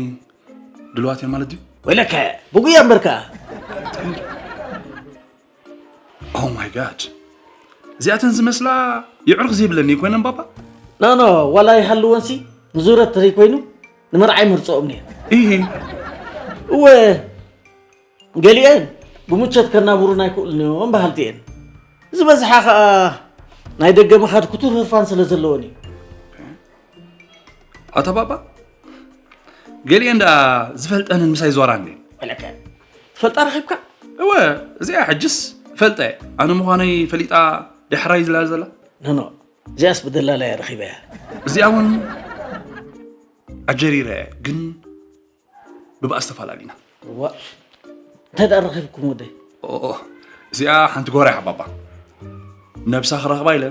ድልዋት እየን ማለት ድዩ? ወይለከ ብጉያ እምበርካ Oh my god እዚኣተን ዝመስላ የዕሩኽ ዘይብለኒ ኮይነን ባባ። ኖ ኖ ዋላ ይሃልወንሲ ንዙረት ተዘይኮይኑ ንመርዓ ይምርፅኦም እየን። ኢሂ እወ ገሊአን ብሙቸት ከናብሩና ኣይክእሉን እዮም በሃልቲ እየን። ዝበዝሓ ከዓ ናይ ደገ ምኻድ ክቱር ህርፋን ስለ ዘለወን እዩ። ኣታ ባባ ገሊአን ደኣ ዝፈልጠንን ምሳይ ዞራን እየን። በለከ ትፈልጣ ረኺብካ? እወ እዚኣ ሕጅስ እፈልጣ እየ። ኣነ ምዃነይ ፈሊጣ ዳሕራይ ዝላ ዘላ። ኖኖ እዚኣስ ብደላላ እያ ረኺበያ። እዚኣ እውን ኣጀሪረ እየ ግን ብባእሲ ተፋላሊና። ዋ እንታይ ደኣ ረኺብኩም ወደይ? ኦኦ እዚኣ ሓንቲ ጎራ እያ ባባ። ነብሳ ክረኽባ ኢለ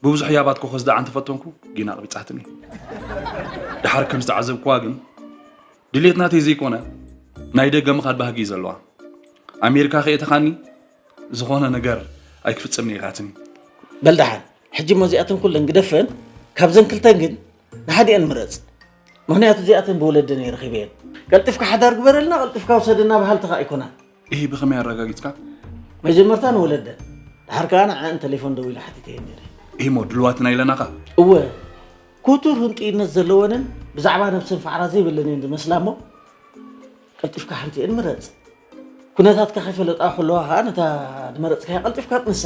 ብብዙሕ ያባት ኮኸስ ደኣ እንተፈተንኩ ጊና ኣቕቢጻትኒ። ድሓር ከም ዝተዓዘብኩዋ ግን ድሌት ናተይ ዘይኮነ ናይ ደገ ምኻድ ባህጊ እዩ ዘለዋ። ኣሜሪካ ከየእተኻኒ ዝኾነ ነገር ኣይክፍጽምን እየ ኢላትኒ። በል ደሓን ሕጂ እሞ እዚኣተን ኩለን ግደፈን፣ ካብዘን ክልተን ግን ንሓዲአን ምረጽ። ምኽንያቱ እዚኣተን ብወለደን እየ ረኺበየን። ቀልጢፍካ ሓዳር ግበረልና፣ ቀልጢፍካ ውሰደና በሃልቲ ኸኣ ኣይኮናን። እሂ ብኸመይ ኣረጋጊጽካ? መጀመርታ ንወለደን፣ ደሓር ከኣ ንዐኣን ተሌፎን ደዊለ ሓቲተየን ነይረ። እሂ እሞ ድልዋትና ኢለናኻ? እወ፣ ክቱር ህንጥይነት ዘለወንን ብዛዕባ ነብሰን ፋዕራ ዘይብለን እየን ዝመስላ እሞ ቀልጢፍካ ሓንቲአን ምረጽ። ኩነታትካ ከይፈለጣ ከለዋ ኸኣ ነታ ዝመረጽካያ ቀልጢፍካ ጥንሳ።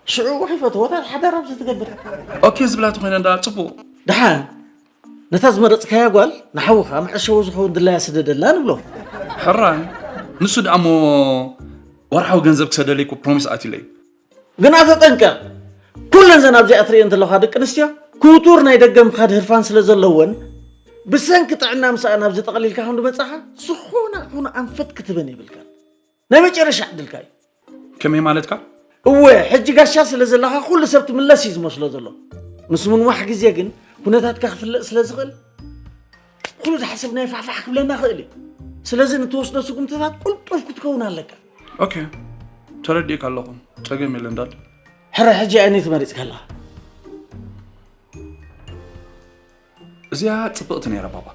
ሽዑ ከይፈተወታ ሓዳር ኣብዚ ትገብር። ኦኬ ዝብላ ተኾይነን ደኣ ጽቡቕ። ደሓን ነታ ዝመረጽካያ ጓል ንሓውኻ መዐሸዊ ዝኸውን ድላያ ስደደላ ንብሎ። ሕራይ ንሱ ደኣ እሞ ወርሓዊ ገንዘብ ክሰደለይ እኮ ፕሮሚስ ኣትዩለይ። ግና ተጠንቀቕ፣ ኩለን ዘን ኣብዚኣ ትርእየን ዘለኻ ደቂ ኣንስትዮ ክውቱር ናይ ደገ ምኻድ ህርፋን ስለ ዘለወን ብሰንኪ ጥዕና ምስኣን ኣብዚ ጠቕሊልካ ከም ዝመጻኻ ዝኾነ ይኹን ኣንፈት ክትበን የብልካን። ናይ መጨረሻ ዕድልካ እዩ። ከመይ ማለትካ? እወ፣ ሕጂ ጋሻ ስለ ዘለኻ ኩሉ ሰብ ትምለስ እዩ ዝመስሎ ዘሎ። ምስ ምንዋሕ ግዜ ግን ኩነታትካ ክፍለጥ ስለ ዝኽእል ኩሉ ዝሓሰብናዮ ፋሕፋሕ ክብለና ይኽእል እዩ። ስለዚ ንትወስዶ ስጉምትታት ቅልጡፍ ክትከውን ኣለካ። ኦኬ፣ ተረዲእካ ኣለኹ። ጸገም የለን ዳድ። ሕራይ ሕጂ ኣየነይቲ መሪጽካ ኣለኻ? እዚኣ ጽብቕቲ ነይራ ባባ፣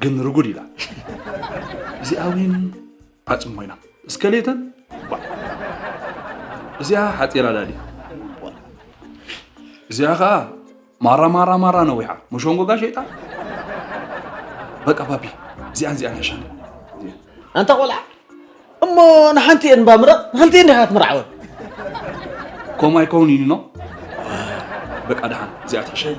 ግን ርጉድ ኢላ። እዚኣ ዊን ዓጽም ኮይና እስከሌተን እዚኣ ሓጺራ ዳዲ። እዚኣ ኸኣ ማራ ማራ ማራ ነዊሓ መሸንጎጋ ሸይጣ። በቃ ባቢ እዚኣን እዚኣን ሕሸኒ። ኣንታ ቆልዓ እሞ ንሓንቲኤን እባ ምረቕ፣ ንክልቲኤን ዲኻ ክትምርዓወን? ከምኡ ኣይከውን ኢኒኖ። በቃ ደሓን እዚኣ ትሕሸኒ።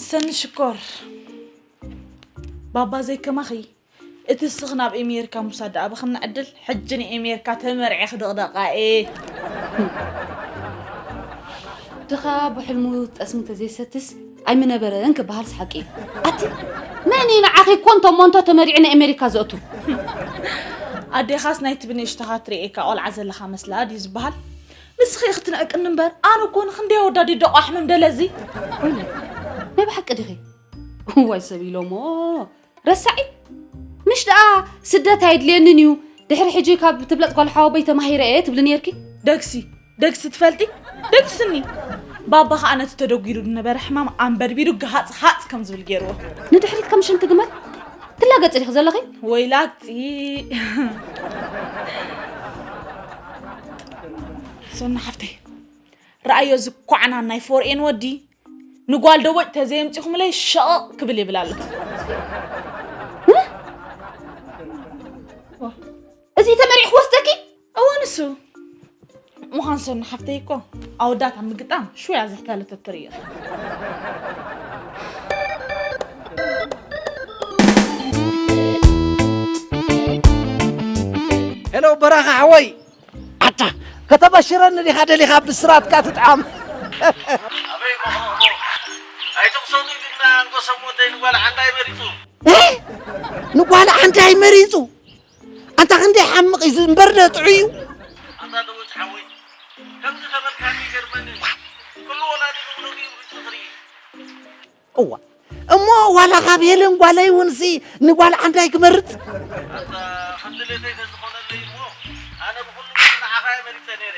ሰኒ ሽኮር ባባ ዘይከማኺ እቲ ስኽ ናብ ኤሜሪካ ምውሳድ ደኣ በኸምና ዕድል ሕጂ ንኤሜሪካ ተመርዒ ክድቕደቓ እየ። ድኻ ብሕልሙ ጠስሚ ተዘይሰትስ ኣይምነበረን ክበሃልስ ሓቂ እዩ። ኣቲ መን እዩ ንዓኺ ኮንቶ ሞንቶ ተመሪዑ ንኣሜሪካ ዘእቱ? ኣዴኻስ ናይቲ ብንእሽቶኻ ትርእየካ ቆልዓ ዘለኻ መስላ ድዩ ዝበሃል? ንስኺ ኢኺ ትንዕቅኒ እምበር ኣነ እኮ ንኽንደይ ኣወዳዲድ ደቋሕ መምደለ እዚ። ወይለይ ናይ ብሓቂ ዲኺ? እዋይ ሰብ ኢሎሞ ረሳዒ ምሽ ደኣ ስደት ኣይድልየንን እዩ ድሕሪ ሕጂ ካብ ትብለጽ ጓል ሓወቦይ ተማሂረ እየ ትብሊ ነርኪ። ደግሲ ደግሲ ትፈልጢ? ደግስኒ። ባባ ኸኣ ነቲ ተደጒሉ ዝነበረ ሕማም ኣንበድቢዱ ገሃጽ ሃጽ ከም ዝብል ገይርዎ። ንድሕሪት ከም ሽንቲ ግመል ትላገጺ ዲኺ ዘለኺ? ወይ ላግጺ። ሶና ሓፍተይ፣ ረኣዮ ዝኳዕና ናይ ፎርኤን ወዲ ንጓል ደቦጭ ተዘየምጺኹምለይ ሸቐቕ ክብል ይብል ኣሎ። እዚ ተመሪዕ ክወስደኪ? እወ ንሱ ምዃን ሰኑ ሓፍተይ እኮ ኣወዳት ኣብ ምግጣም ሽውያ ዝሕተለተት ትርኢ ኢኺ። ሄሎ በራኻ ሓወይ ኣታ ከተበሽረኒ ዲኻ ደሊኻ ብስራትካ ትጥዓም ኣበይ መኽረኽሮ? ኣይትቕሰኑ ኢሉና ኣንጎሰም ወደይ ንጓል ዓንዳይ መሪጹ። እ? ንጓል ዓንዳይ መሪጹ? ኣንታ ክንደይ ሓምቕ እዩ እምበር ነጥዑ እዩ። ኣንታ ደቦጭ ሓወይ፣ ከምዚ ተበልካኒ ይገርመኒ። ኩሉ ወላዲ ንውሉዱ እዩ ዝኽሪ። እዋ፣ እሞ ዋላ ካብ ሄለን ጓለይ እውን ሲ ንጓል ዓንዳይ ክመርጽ? ኣታ ከም ድሌተይ ተዝኾነለይ እሞ ኣነ ብኹሉ ንዓኻ እየ መሪጸ ነይረ።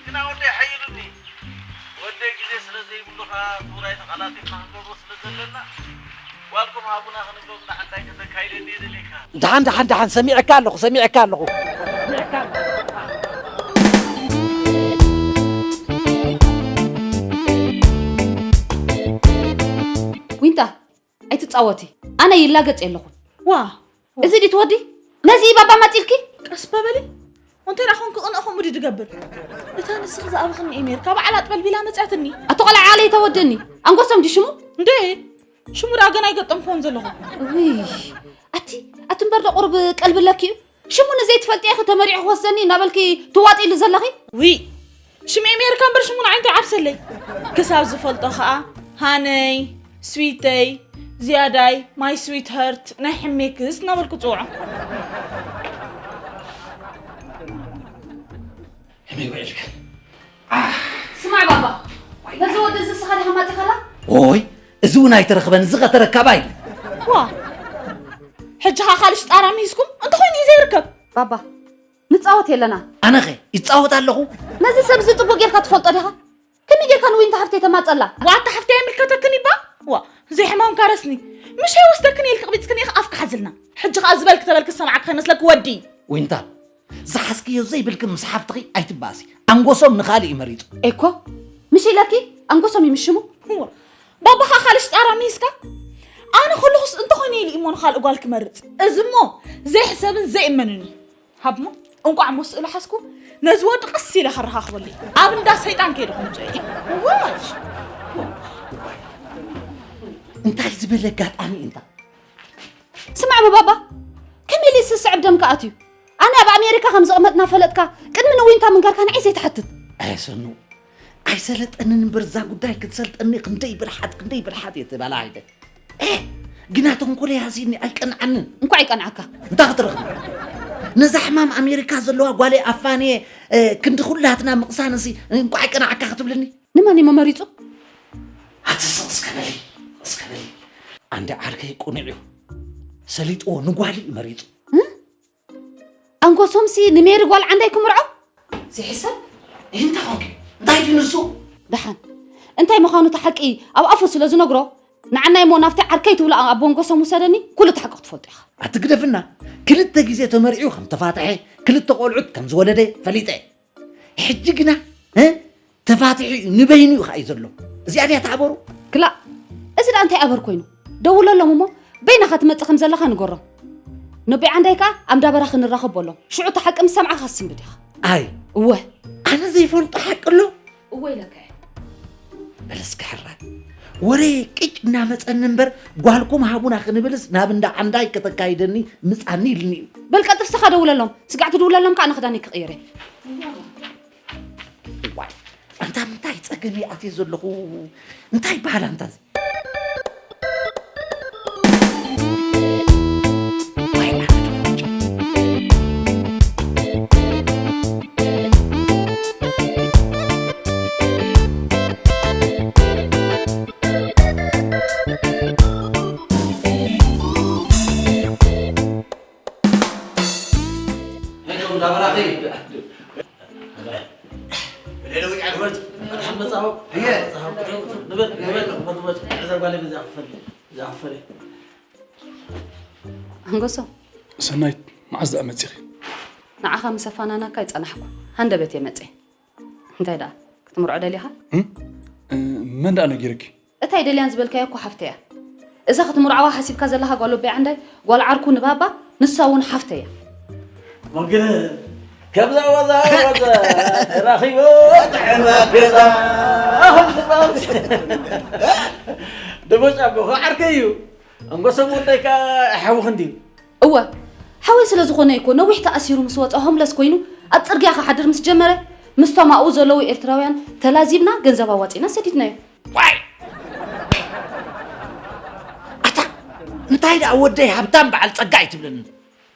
ግና ወደይ ሓይሉኒ። ወደይ ግዜ ስለ ዘይብሉ ኸኣ ትግራይ ተቓላጢፍና ክንገብሮ ስለ ዘለና ጓልኩም ሃቡና ክንብሎ ንዓንዳይ ከተካይደኒ እየ ደልየካ። ደሓን፣ ደሓን፣ ደሓን፣ ሰሚዐካ ኣለኹ፣ ሰሚዐካ ኣለኹ። ዊንታ፣ ኣይትጻወቲ። ኣነ ይላገጽ የለኹን። ዋ፣ እዚ ድዩ ትወዲ? ነዚ እዩ ባባ ማጺልኪ? ቀስ በበሊ። ወንተ ደኣ ኾንኩ ቅንእ ከምኡ ድዩ ድገብር? እታ ንስኺ ዝኣበኽኒ ኤሜር፣ ካብ ባዕላ ጥበል ቢላ መጽኣትኒ። ኣቶ ቆልዓ ዓለይ ተወድኒ። ኣንጎሶም ድዩ ሽሙ? እንዴ፣ ሽሙ ደኣ ገና ኣይገጠምኩዎን ዘለኹ። ውይ፣ ኣቲ፣ ኣቲ እምበር ዶ ቁሩብ ቀልቢ ኣለኪ እዩ? ሽሙ ንዘይትፈልጥዮ ኢኺ ተመሪዑ ክወስደኒ እናበልኪ ትዋጢሉ ዘለኺ? ውይ፣ ሽም ኤሜሪካ እምበር ሽሙ ንዓይ እንታይ ዓብሰለይ? ክሳብ ዝፈልጦ ኸኣ ሃነይ፣ ስዊተይ፣ ዝያዳይ፣ ማይ ስዊት ሀርት፣ ናይ ሕሜክስ እናበልኩ ጽውዖ። ሕሜ ውዒልካ። ስማዕ ባባ፣ ነዚ ወዲ እዚ ንስኻ ዲኻ ኣማጺኻላ? ኦይ፣ እዚ እውን ኣይተረኽበን፣ እዚ ኸ ተረካባ ኢሉ። ዋ፣ ሕጂ ኸኣ ካልእ ሽጣራ ምሂዝኩም? እንተኾይኑ እዩ ዘይርከብ። ባባ፣ ንጻወት የለና። ኣነኸ ይጻወት ኣለኹ? ነዚ ሰብ እዚ ጽቡቕ ጌርካ ትፈልጦ ዲኻ? ከመይ ጌርካ ንዊንታ ሓፍተይ ተማጸላ? ዋታ ሓፍተይ ኣይምልከተክን ይባ? ዋ፣ ዘይሕማምካ ረስኒ። ምሽ ኣይወስደክን ኢልክ ቅቢጽክን ኢኻ ኣፍካ ሓዝልና። ሕጂ ኸኣ ዝበልክ ተበልክ ዝሰምዓካ ከይመስለክ ወዲ። ዊንታ፣ ዝሓዝክዮ ዘይብልክ ምስ ሓፍትኺ ኣይትባእሲ። ኣንጎሶም ንኻልእ እዩ መሪጹ። ኤኮ፣ ምሽ ኢለኪ? ኣንጎሶም ይምሽሙ? ዋ፣ ባባኻ ካልሽ ጣራ ሚስካ? ኣነ ከለኹስ እንተኾይነ ኢሉ እሞ ንኻልእ ጓል ክመርጽ። እዚ እሞ ዘይሕሰብን ዘይእመንን እዩ። ሃብሞ፣ እንቋዕ ሞ ስእሉ ሓዝኩ፣ ነዚ ወዲ ቀስ ኢለ ከረኻኽበሉ እየ። ኣብ እንዳ ሰይጣን ከይደ ከምጽኦ እየ። ዋሽ! እንታይ ዝበለ ኣጋጣሚ እንታ? ስማዕ ባባ፣ ከመይ ኢሉ ስስዕብ ደምካ ኣትዩ? ኣነ ኣብ ኣሜሪካ ከም ዝቕመጥ እናፈለጥካ፣ ቅድሚ ንዊንታ ምንጋርካ ንዓይ ዘይትሓትት። ኣየ ሰኑ፣ ኣይሰለጠንን እምበር እዛ ጉዳይ ክትሰልጠኒ ክንደይ ብልሓት፣ ክንደይ ብልሓት እየ ትበላ ኣይደ። ኤ፣ ግና ተንኮለይ ሃሲኒ ኣይቀንዓንን። እንኳዕ ይቀንዓካ። እንታይ ክትረኽቢ? ነዛ ሕማም ኣሜሪካ ዘለዋ ጓለይ ኣፋንየ፣ እ፣ ክንዲ ኩላትና ምቕሳንሲ እንኳዕ ይቀንዓካ ክትብልኒ? ንመን እዩ መመሪጹ? ኣቲ ስቕ እስከ በሊ፣ እስከ በሊ። ኣንዲ ዓርከይ ቁኑዕ እዩ። ሰሊጥዎ ንጓሊ እዩ መሪጹ። እ? ኣንጎሶምሲ ንሜሪ ጓል ዓንዳይ ክምርዖ? ዘይሕሰብ? እንታይ ኾንኪ? እንታይ ድዩ ንሱ? ደሓን። እንታይ ምዃኑ እቲ ሓቂ ኣብ ኣፉ ስለ ዝነግሮ፣ ንዓናይ እሞ ናብቲ ዓርከይ ትብሎ ኣቦ ኣንጎሶም ውሰደኒ፣ ኩሉ እቲ ሓቂ ክትፈልጦ ኢኻ። ኣቲ ግደፍና። ክልተ ግዜ ተመርዒዩ ከም ተፋትሐ፣ ክልተ ቆልዑት ከም ዝወለደ ፈሊጠ። ሕጂ ግና፣ እ? ተፋቲሑ እዩ፣ ንበይኑ እዩ ኸኣ እዩ ዘሎ። እዚኣ ድያ ተኣበሩ? ክላእ፣ እዚ ደኣ እንታይ ኣበር ኮይኑ? ደውለሎም እሞ በይንኻ ትመጽእ ከም ዘለኻ ንገሮም። ነቦይ ዓንዳይ ከኣ ኣብ እንዳበራ ክንራኸብ በሎም። ሽዑ እቲ ሓቂ ምስ ሰምዕኻ ክትስንብድ ኢኻ። ኣይ፣ እወ። ኣነ ዘይፈልጦ ሓቂ ኣሎ? እወ ኢለካ እየ። በለስ ክሕራ። ወረ ቅጭ እናመጸኒ እምበር ጓልኩም ሃቡና ክንብልስ ናብ እንዳ ዓንዳይ ከተካይደኒ ምጻኒ ኢልኒ እዩ። በል ቀልጥፍ ስኻ ደውለሎም። ስጋዕ ትድውለሎም ከኣ ንኽዳነይ ክቕይር እየ። ዋይ፣ ኣንታ ምንታይ ጸገም እየ ኣትየ ዘለኹ? እንታይ ይበሃል ኣንታ እዚ? ዋይ፣ ኣነ ተፈንጨ። ኣንጎሶ። ሰናይት፣ መዓዝ ደኣ መጺኺ? ንዓኻ ምስ ኣፋናናካ ኣይጸናሕኩ። ሃንደበት እየ መጽየ። እንታይ ደኣ፣ ክትምርዖ ደሊኻ? እም? እ፣ መን ደኣ ነጊሩኪ? እታ ኣይደልያን ዝበልካዮ እኮ ሓፍተይ እያ። እዛ ክትምርዓዋ ሓሲብካ ዘለኻ ጓል ኣቦይ ዓንዳይ፣ ጓል ዓርኩ ንባባ፣ ንሳ እውን ሓፍተይ እያ። ሞግለ፣ ከምዛ ወዛ ወዛ ተራኺቦ ጥዕና ገዛ። ኣሁን ትባል። ደቦጭ ኣቦ፣ ዓርከይ እዩ። ኣንጎሶም ወደይ ከኣ ሓውኺ እንድዩ። እወ፣ ሓወይ ስለ ዝኾነ እኮ ነዊሕ ተኣሲሩ ምስ ወጸ ሆምለስ ኮይኑ ኣብ ጽርግያ ክሓድር ምስ ጀመረ፣ ምስቶም ኣብኡ ዘለዉ ኤርትራውያን ተላዚብና ገንዘብ ኣዋጺና ሰዲድናዮ። ዋይ ኣታ እንታይ ደኣ ወደይ ሃብታም በዓል ጸጋ ኣይትብለኒ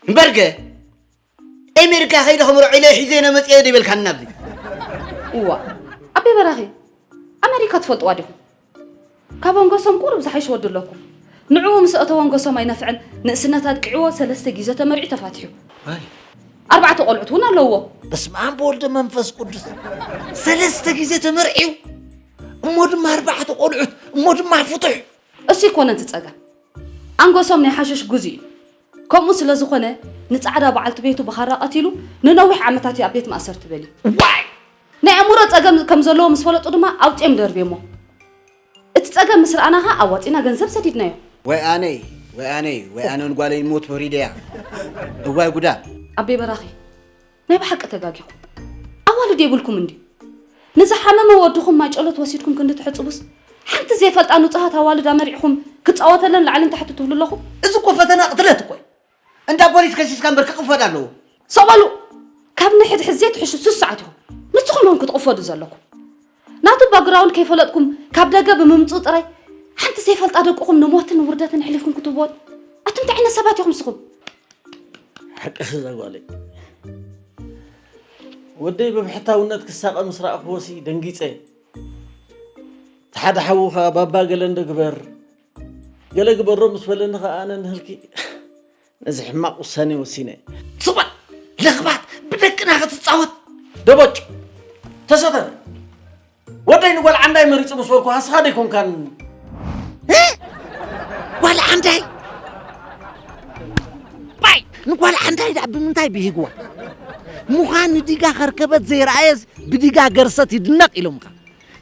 እምበርገ ኤሜሪካ ከይደ ክምርዖ ኢለ ሒዘ ነመፅየ ዶ ይበልካኒ ናብዚ እዋ ኣቤ በራኺ ኣመሪካ ትፈልጥዋ ዲኹም? ካብ ኣንገሶም ቁሩብ ዝሓይሽ ወዲ ኣለኩም። ንዕኡ ምስ ኣእተወ ኣንገሶም ኣይነፍዕን ንእስነት ኣጥቂዕዎ ሰለስተ ግዜ ተመሪዑ ተፋቲሑ። ኣርባዕተ ቆልዑት እውን ኣለውዎ። በስመ ኣብ ወወልድ መንፈስ ቅዱስ ሰለስተ ግዜ ተመርዒው እሞ ድማ ኣርባዕተ ቆልዑት እሞ ድማ ፍቱሕ እሱ ይኮነ እቲ ጸገም። ኣንገሶም ናይ ሓሽሽ ጉዚ እዩ። ከምኡ ስለ ዝኾነ ንጻዕዳ በዓልቲ ቤቱ ብኻራ ቀቲሉ ንነዊሕ ዓመታት እዩ ኣብ ቤት ማእሰርቲ በልዩ። ዋይ! ናይ ኣእምሮ ጸገም ከም ዘለዎ ምስ ፈለጡ ድማ ኣውጺኦም ደርብዮሞ። እቲ ጸገም ምስ ረኣና ኸኣ ኣዋጺና ገንዘብ ሰዲድናዮ። ወይ ኣነይ ወይ ኣነይ ወይ ኣነ ንጓለይ ንሞት ፈሪደያ። እዋይ ጉዳ። ኣቤ በራኺ ናይ ብሓቂ ተጋጊኹም። ኣዋልድ የብልኩም እንዲ። ንዝሓመመ ወድኹም ማጨሎት ወሲድኩም ክንዲ ትሕጽቡስ ሓንቲ ዘይፈልጣ ንጹሃት ኣዋልድ ኣመሪዕኹም ክጻወተለን ላዕልን ታሕቲ ትብሉ ኣለኹም። እዚ እኮ ፈተና ቅትለት እኮ እዩ። እንዳ ፖሊስ ከሲስካ እምበር ክቕፈድ ኣለዎ። ሰቕ በሉ። ካብ ንሕድሕድ ዘይትሕሹ ስሱዓት ኢኹም። ንስኹም ኢኹም ክትቕፈዱ ዘለኩም። ናቱ ባግራውንድ ከይፈለጥኩም ካብ ደገ ብምምጽኡ ጥራይ ሓንቲ ዘይፈልጣ ደቅኹም ንሞትን ንውርደትን ኣሕሊፍኩም ክትህብወን ኣቱም እንታይ ዓይነት ሰባት ኢኹም ንስኹም? ሓቅኺ እዛ ጓለይ። ወደይ ብብሕታውነት ክሳቐ ምስ ረኣኽዎሲ ደንጊጸ። እቲ ሓደ ሓዉ ኸኣ ባባ ገለ እንዶ ግበር ገለ ግበሮ ምስ በለኒ ኸኣ ኣነ ንህልኪ ነዚ ሕማቕ ውሳኔ ወሲነ። ስቕ በል ለኽባጥ ብደቅና ክትጻወት። ደቦጭ ተሰተን ወደይ ንጓል ዓንዳይ መሪጹ ምስ በልኩ ሃስኻ ደይኮንካን እ? ጓል ዓንዳይ ባይ ንጓል ዓንዳይ ዳ ብምንታይ ብሂግዋ ምዃን ንዲጋ ከርከበት ዘይረኣየስ ብዲጋ ገርሰት ይድነቕ ኢሎምካ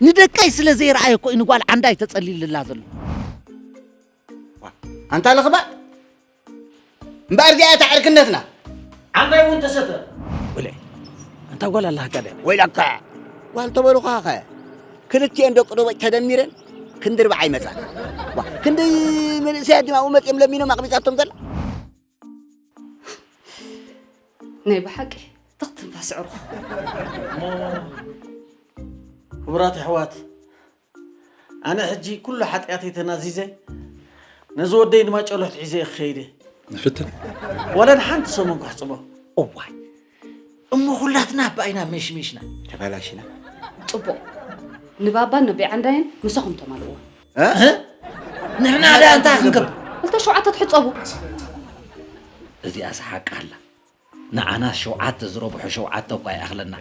ንደቀይ ስለ ዘይረኣየ እኮ እዩ ንጓል ዓንዳይ ተጸሊልላ ዘሎ ዋ፣ ኣንታ ለኽባጥ እምበኣር እዚኣ እታ ዕርክነትና ዓባይ እውን ተሰተ ወለ ኣንታ ጓል ኣላሃካ ደ ወይላካ ጓል ተበሉኻ ኸ ክልቲኤን ደቂ ዶበጭ ተደሚረን ክንዲ ርብዓ ይመፃ ዋ፣ ክንዲ መንእሰያት ድማ ኣብኡ መፂኦም ለሚኖም ኣቕሚፃቶም ዘላ ናይ ብሓቂ ትኽትንፋስ ዕሩኽ ክቡራት ኣሕዋት ኣነ ሕጂ ኩሉ ሓጢኣተይ ተናዚዘ ነዚ ወደይ ንማጨሎት ሒዘ እየ ክኸይድ እየ። ንፍትን። ዋላ ንሓንቲ ሰሙን ከሕጽቦ። እዋይ እሞ ኩላትና ኣባ ኢና መሽሚሽና ተበላሽና። ጽቡቕ ንባባን ነቤ ዓንዳይን ምሳኹም ተማልእዎ። እ? ንሕና ዳ እንታይ ክንገብር? ክልተ ሸውዓተ ትሕጸቡ። እዚኣስ ሓቂ ኣላ። ንዓናስ ሸውዓተ ዝረብሑ ሸውዓተ እኳ ይኣኽለና።